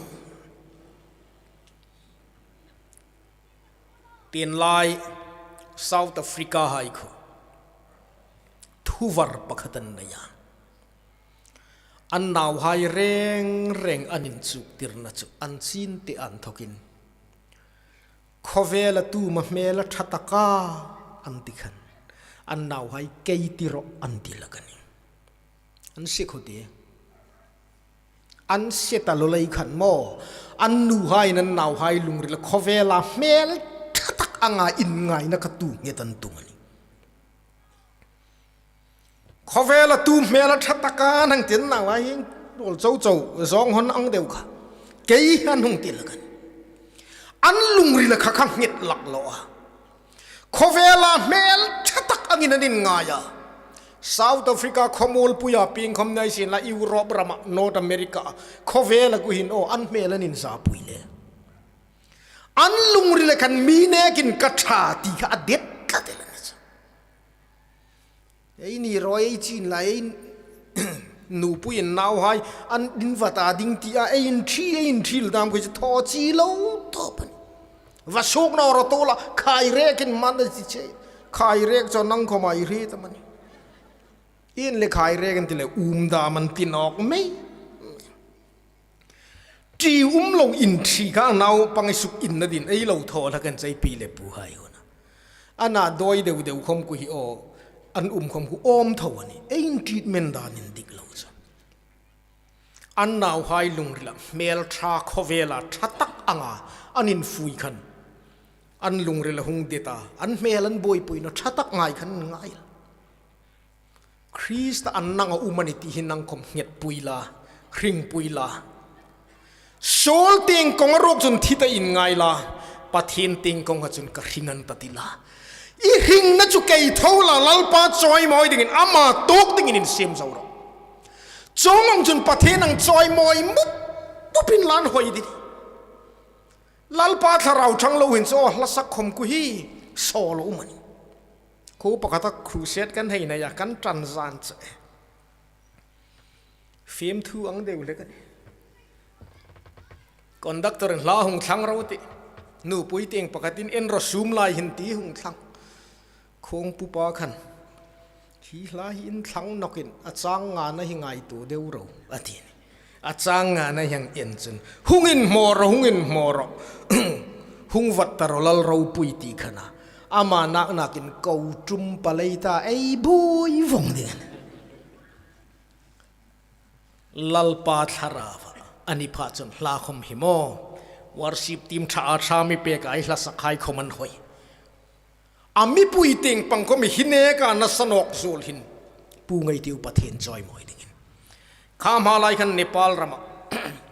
Tienlai South Africa hai khu thuvar pakhat an nei a. An nauhai reng reng an inchuktirna chu an chin te an thokin, khawvela tu ma hmel a ṭha taka an ti khan, an nauhai kei ti rawh an ti hlak a nih. An sie khawp ti. An sie ta lo lei khan maw, an nuhai an nauhai lungrila khawvela hmel ṭha tak anga inngaina kha tu nghet an tum a nih. Khawvela tu hmel a ṭha taka nang tin nauhai hin rol chau chau zawng hon ang deu kha. Kei an hung ti hlak a nih. An lungrila kha kha nghet hlak lo a. Khawvela hmel ṭha tak angin an inngai a. South Africa khawmuolpuia pieng khawm ni sienla, Europe rama, North America, khawvela khu hin aw, an hmel an inzapui le. An lungrila khan mi nekin ka ṭha ti kha a det tlat el a ni chu. Eini rawi ei chin lai, ei nupui in nauhai an in va ta ding tia, ei inthi, ei inthi dam khui thaw chi lo tawp a nih. Va suk naw rawh tu la, khai rekin man a ti che. Khai rek chu nang khawm ei hre ta am a nih. Ieng le khai rek an ti le um dam an ti nawk mei. Ṭi um lo inthi kha naupang ei suk inna dingin ei lo thaw hlak a nih, ei pi le puhai huna. Ana dawi deu deu khawm khu hi aw, an um khawm khu awm tho a nih. Ei intreatment dan indik lo chu. An nauhai lungrila hmel ṭha khawvela ṭha tak anga an infui khan, an lungrila hung det a, an hmel an buoipuina ṭha tak ngai khan ngai. Krista an nanga um a nih ti hi nang khawm nghetpui la, hringpui la. Saul tieng kawnga ruok chun thi ta inngai la, Pathien tieng kawnga chun ka hring a ni ta ti la. I hringna chu kei tho la, Lalpa chawimawi dingin, ama tuok dingin insiem zo rawh. Chuong ang chun Pathien ang chawimawi mup mupin lan hoi ding. Lalpa thlarau ṭhang lo hin chu hla sak khawm khu hi sawl um a nih. Khuo pakhata crusade kan hei nei a, kan ṭan zan che. Fiemthu ang deu hlak a nih. Conductor in hla hung thlang ro ti. Nupui tieng pakhatin en ro sum lai hin ti hung thlang. Khawngpupa khan, hi hla hi in thlang nawkin a chang ngana hi ngaituo deu ro, a ti a nih. A chang ngana hi hang en chun, hung inhmaw ro, hung inhmaw ro. Hung vat ta ro lal ropui ti khan a. Ama nak nakin ko tum palei ta ei buoi vong ding a nih. Lalpa thlarau a ni pha chun hla khawm hi maw, worship team ṭha a ṭha mi pek a, ei hla sakhai khawm an hoi. A mipui tieng pang khawm hi neka nasa nawk zuol hin, pu ngei tiu Pathien chawimawi dingin. Kha hma lai khan Nepal rama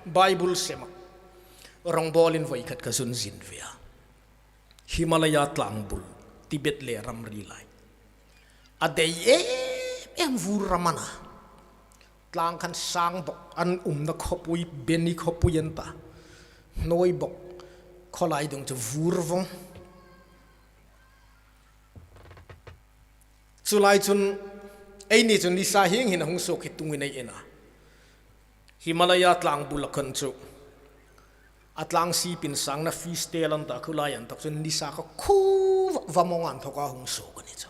Bible sema rawngbawlin voi khat ka zun zin ve a. Himalaya tlang bul, Tibet le ramri lai. A dei em em vur ram a na. Tlang khan sang bawk, an umna khawpui, Beni khawpui an ta. Hnuoi bawk, khawlai dung chu vur vong. Chu lai chun, eini chun nisa hieng hin a hung suok hi tungin ei en a. Himalaya tlang bula khan chu, a tlang sipin sangna fishtail an ta, khulai an tak chun nisa kha khu va mawng an thawka hung suok a ni chu.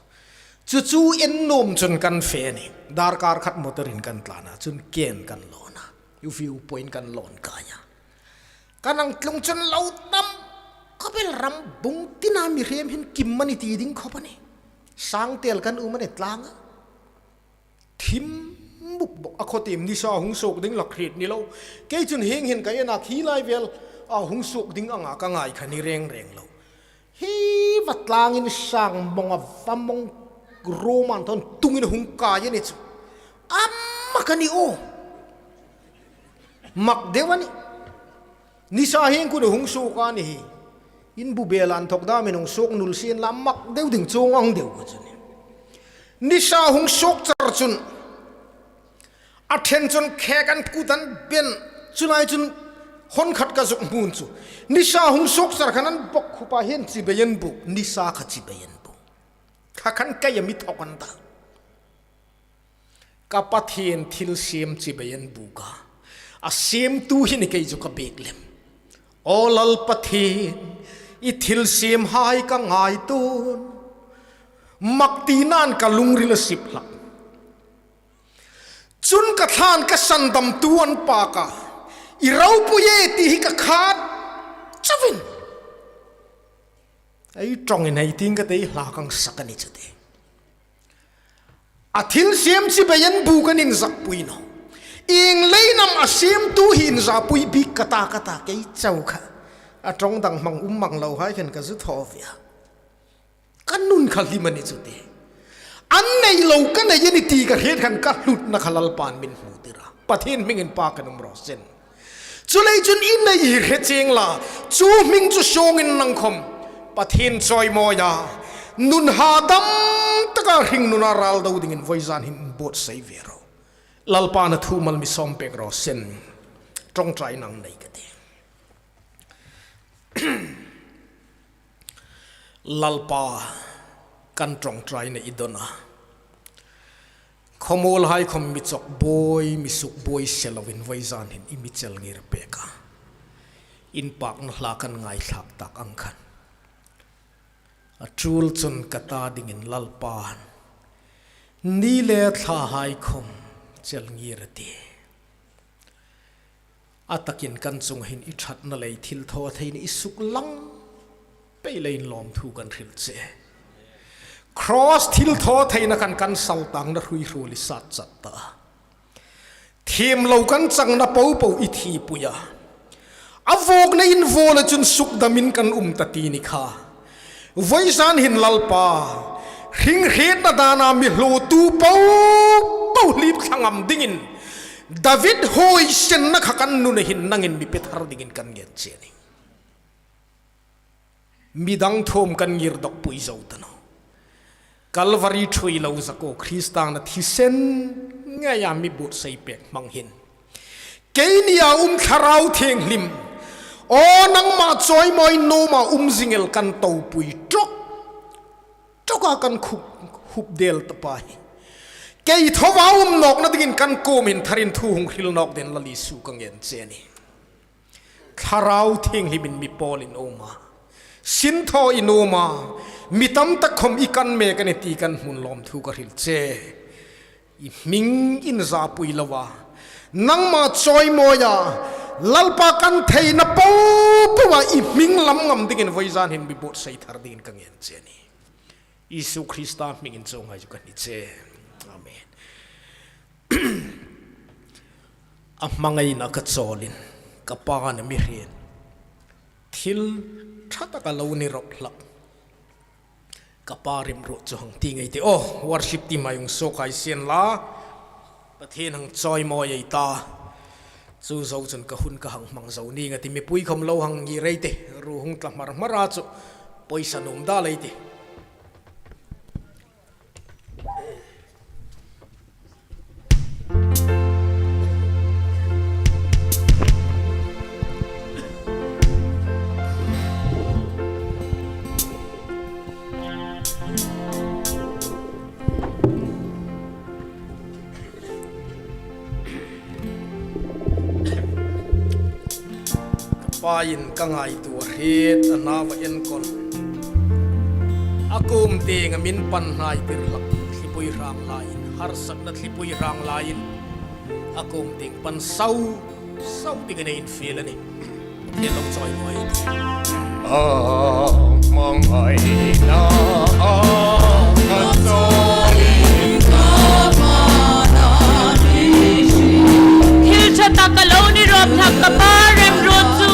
Chu chu en nuom chun kan fe a nih. Darkar khat motor-in kan tlan a, chun ken kan lawn a. View point kan lawn kai a. Kan hang tlung chun lo tam khawp el, ram bung tina mihriem hin kim a ni ti ding khawp a nih. Sangtail kan um a ni tlang a. Thim buk bawk a, khawtiem nisa hung suok ding lak hriet ni lo. Kei chun hieng hin ka en a, khi lai vel a hung suok ding anga ka ngai kha ni reng reng lo. Hi va tlangin sang mawng a, va mawng ruom an thawn tungin hung kai a ni chu. A mak a ni aw. Mak deu a nih. Nisa hieng khu hung suok a ni hi. In bu bel an thawk damin hung suok nul sien la, mak deu ding, chuong ang deu ka chu ni. Nisa hung suok char chun, a ṭhen chun khek an kut an ben, chu lai chun hawn khat ka zuk hmu chu. Nisa hung suok char khan an bawkkhup a, hieng chibai an buk, nisa kha chibai an buk. Kha khan kei a mi thawk an ta. Ka Pathien thilsiem chibai an buk a. A siemtu hi ni kei chu ka bek lem. Aw Lal Pathien, i thilsiemhai ka ngaituo. Mak tinain ka lungril a sip hlak. Chun ka thlân ka sandamtu an pâk a, i ropui e ti hi ka khât chauin, ei ṭawngin hei tieng ka ti, hla ka sak a ni chu ti. A thil siem chibai an bûk an inzakpui naw. Ieng leiin am a siemtu hi inzapui bik ka ta, ka ta, kei chau kha. A ṭawng dang hmang um hmang lo hai khan ka zu thaw ve a. Ka nun kha hlim a ni chu ti. An nei lo ka nei a ni ti ka hriet khan ka hlutna kha Lalpan min hmutir a. Pathien hmingin pâkin um raw se. Chuleiin chun i nei hi hre chieng la, chu hming chu suongin nang khawm Pathien chawimawi a, nun hadam taka hringnuna râl do dingin vawizan hin buotsai ve ro. Lalpan a thu mal mi sawm pek raw se. Ṭawngṭaina nei ka ti. Lalpa, kan ṭawngṭaina i dawn a. Khawmuolhai khawm mi chawk buoi, mi suk buoi se loin vawizan hin i mi chel ngir pek a. Inpâkna hla kan ngaithlak tak ang khan, a ṭul chun ka ta dingin Lalpan ni le thlahai khawm chel ngir a tih. A takin kan chunga hin i ṭhatna le thilthawtheina i suklang pei leiin lawmthu kan hril che. Cross thilthawtheina khan kan saltangna hruihruol i sat chat ta. Thiem lo kan changna popo i thipui a. A vuokna in vuola chun sukdamin kan um ta ti ni kha. Vawizan hin Lalpa, hringhrietna dana mi hluotu popo hlip thla ngam dingin David huoisenna kha kan nuna hin nangin mi pe thar dingin kan ngen che a nih. Midang thuom kan ngir dawkpui zo ta naw. Calvary ṭhuoi lo zak aw, Krista na thisen ngeia mi buotsai pek hmang hin, keinia um Thlarau Thienghlim, aw nangma chawimawi nuoma um zing el kan topui ṭawk ṭawka kan khup, khup del ta pa hi, kei thoa um nawkna dingin kan kuomin tharin thu hung hril nawk dingin Lal Isu ka ngen che a nih. Thlarau Thienghlimin mi pawlin um a, sinthaw in um a, mi tam tak khawm i kan mek a nih ti kan hmun lawmthu ka hril che. I hming inzapui loa, nangma chawimawi a, Lalpa kan theina popoa i hming lam ngam dingin vawizan hin mi buotsai thar dingin ka ngen che a nih. Isu Krista hmingin chuonghai chu ka hni che. Amen. A hmangaina ka chawlin, ka pain a mi hriet. Thil ṭha taka lo ni rawp hlak. Ka pa remruot chu hang ti ngei ti. Aw, worship team hai hung suok hai sien la. Pathien hang chawimawi ei ta. Chu zo chun ka hun ka hang hmang zo ning a tih, mipui khawm lo hang ngir ei tih, ruo hung tla hmar hmar a chu, poisa nuom dal ei tih. Ka pain ka ngaituo a hriet, a nauva enkawl. A kuom tienga min pan hnai tir hlak thlipui hrang laiin, harsatna thlipui hrang laiin, a kuom tieng pan sau sau dingin ei infiel a nih. Thil lo chawi nuoi. A hmangaina a ka chawlin ka pain a mi hriet. Thil ṭha taka lo ni rawp hlak ka pa remruot chu.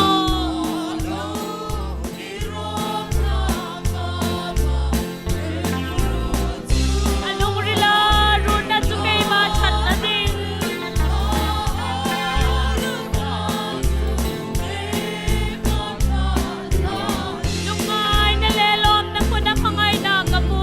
A lungrila ruotna chu keima ṭhatna ding. Lungngaina le lawmna khuna hmangaina ka mu.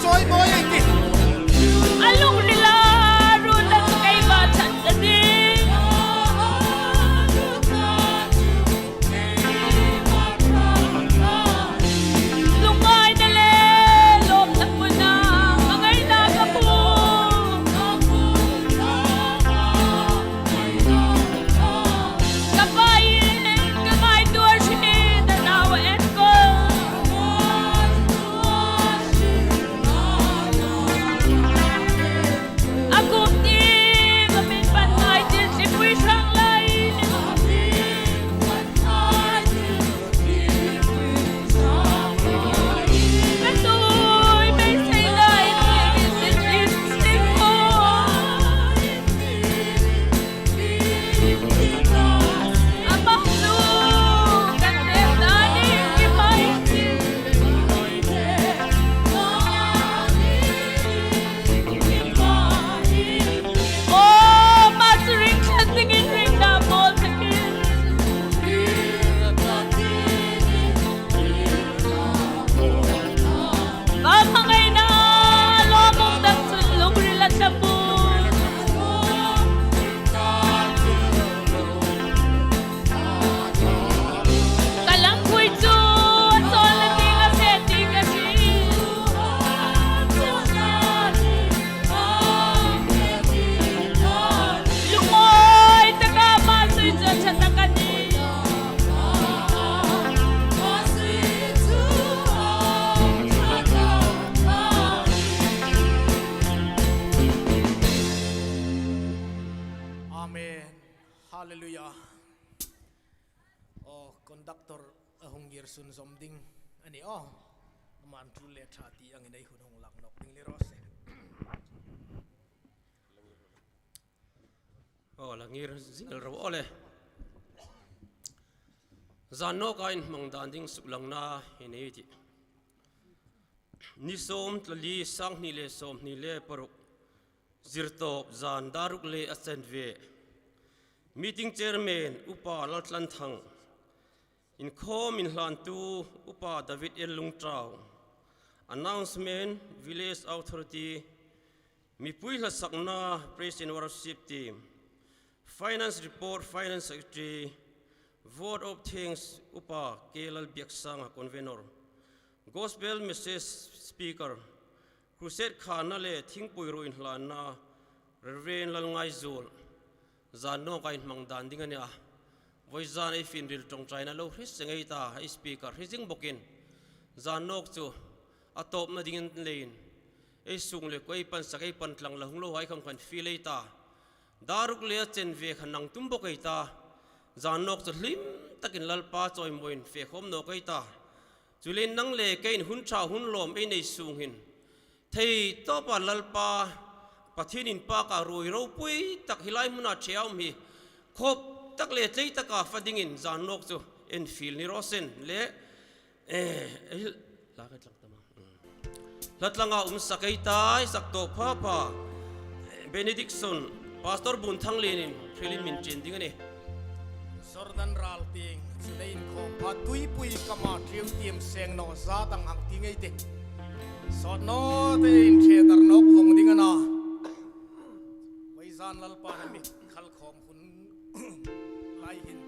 Chawimawi ei tih. A lungrila ruotna chu keima ṭhatna ding. Lungngaina le lawmna hmuna hmangaina ka hmu. Ka pa in ka ngaituo hri, ka nau a enkawl. A kum tieng a min pan ngai chun hripui hrang lai. Ka tui beisei lai, beisei lai. Amen. Hallelujah. Aw, conductor a hung ngir sunzawm ding a ni aw. Aman tul le ṭha ti angin ei hun hung lak nawk ding ni raw se. Aw, la ngir zinga ro aw le. Zan nawka inhmang dan ding suklangna hi nei ti. Ni sawm tla li, sanghni le sawmhni le paruk. Zirtawp zan dar ruk le a chanve. Meeting chairman Upa Laltlanthang. Inkhawm inhlantu Upa David L Lungtau. Announcement, Village Authority. Mipui hlasakna, Praise and Worship Team. Finance report, Finance Secretary. Vote of thanks, Upa K Lalbiaksanga, Convenor. Gospel message speaker, Crusade khana le thingpui ruo inhlanna, Reverend Lalngaizuol. Zan nawka inhmang dan ding a nia. Vawizan ei finril ṭawngṭaina lo hre seng ei ta, ei speaker hre zing bawkin. Zan nawk chu a tawpna dingin leiin ei sung le kuo ei pansak, ei pan tlang la hung lo hai khawm khan fiel ei ta. Dar ruk le a chanve khan nang tum bawk ei ta. Zan nawk chu hlim takin Lalpa chawimawiin fe khawm nawk ei ta. Chuleiin nang le keiin hun ṭha hun lawm ei nei sung hin, thei tawpa Lalpa Pathien inpaka ruoi ropui tak hi lai hmuna ṭhe a um hi, khawp tak le tlei taka fa dingin zan nawk chu enfiel ni raw se le, eh, eh, la ka tlang ta ma. Hla tlanga um sak ei ta, ei sak tawp pha pha. Benediction, Pastor Bunthanglienin hrilin min chin ding a nih. Jordan ral tieng, chu le inkhawm pha, tuipui kama ṭieu tiem seng naw zat ang ang ti ngei te. Sawt naw te inṭhe dar nawk vawng ding a na. Vawizan Lalpa na mi khalkhawm hun lai hin.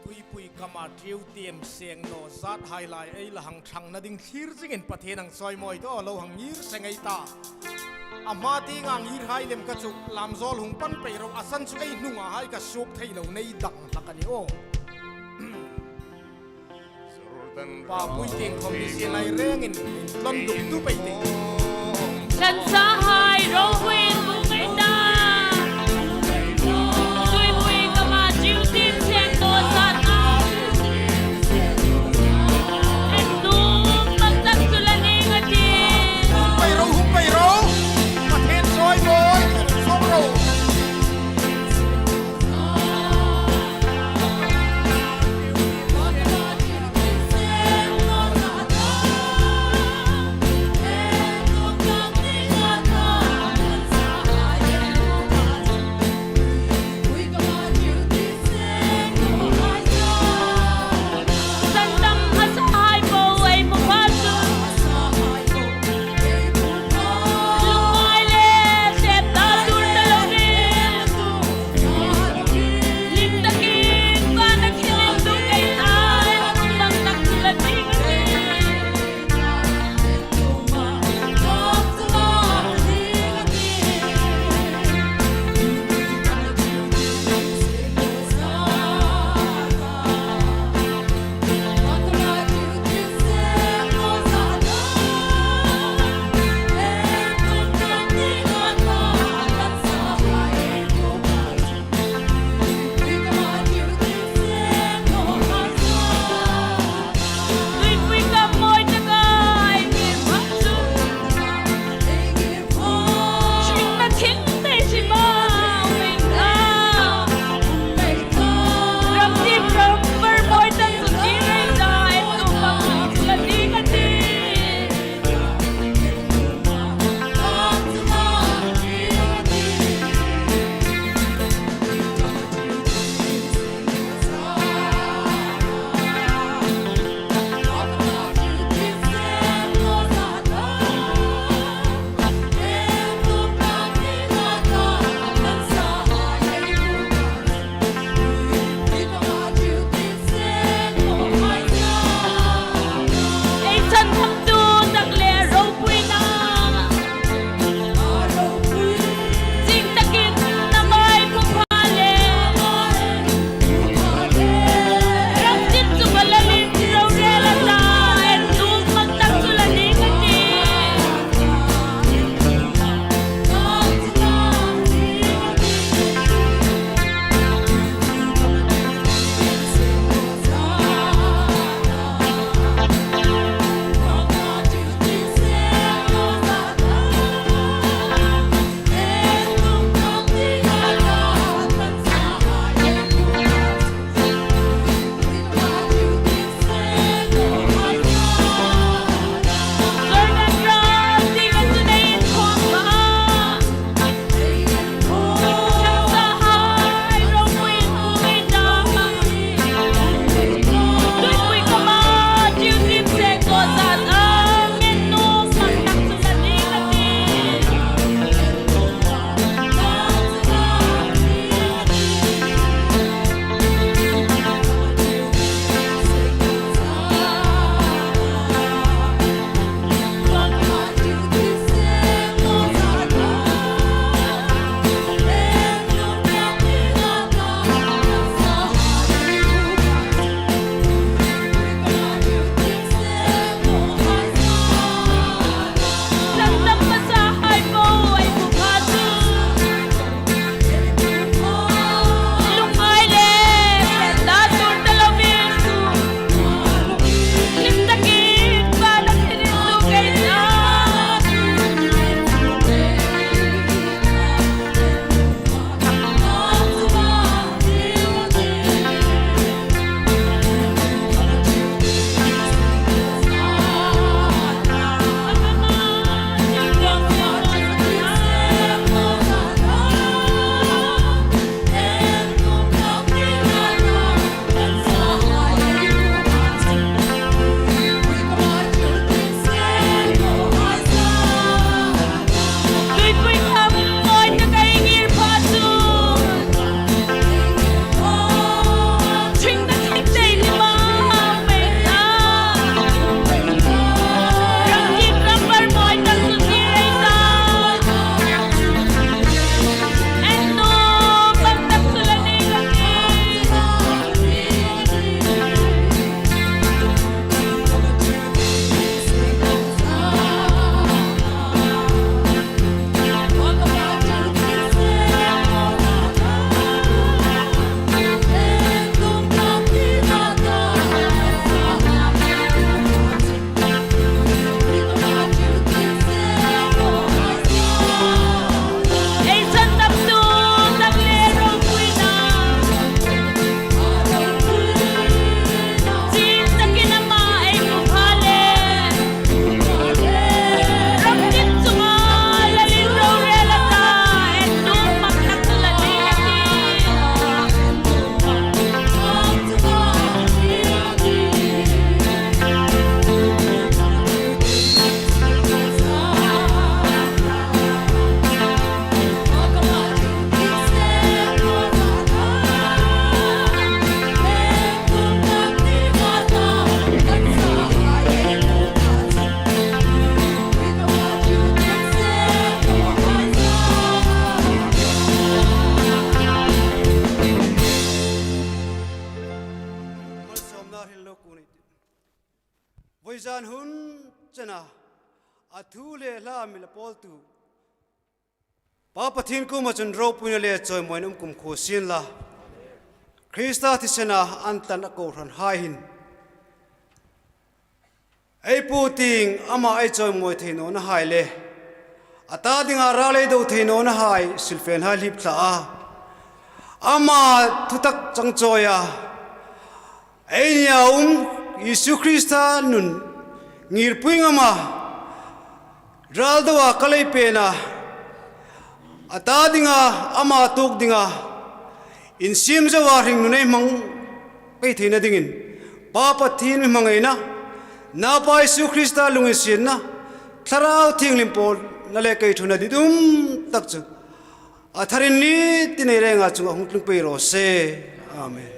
Tuipui kama ṭieu tiem seng naw zat hai lai ei la hang ṭhangna ding thlir zingin Pathien hang chawimawi ta, lo hang ngir seng ei ta. A hma tienga ngir hai lem ka chu lam zawl hung pan pei ro, a san chu ei hnunga hai ka suok thei lo nei dang hlak a ni aw. Pa pui tieng khawm ni si lai rengin, in tlon duk tu pei te. San sa hai ro huin bu mai ta. Tuipui kama ṭieu tiem seng naw zat a. En nung mak tak chu la ning a ti. Hung pei ro, hung pei ro. Pathien chawimawi, sawm ro. An hun chena a thu le hla mi la pawltu Pa Pathien kuoma chun ropuina le chawimawina um kumkhuo sien la. Krista thisena an tlan a kohranhai hin ei pu tieng ama ei chawimawi thei nawna hai le a ta dinga ral ei do thei nawna hai silfenhai hlip thla a, ama thutak chang chawia ei nia um Isu Krista nun ngirpui ngama ral doa ka lei pena a ta dinga ama tuok dinga insiem zoa hringnun ei hmang pei theina dingin Pa Pathien mi hmangaina, Naupa Isu Krista lunginsietna, Thlarau Thienghlim pawlna le kei thuna ditum tak chu a tharin ni ti nei renga chunga hung tlung pei raw se. Amen.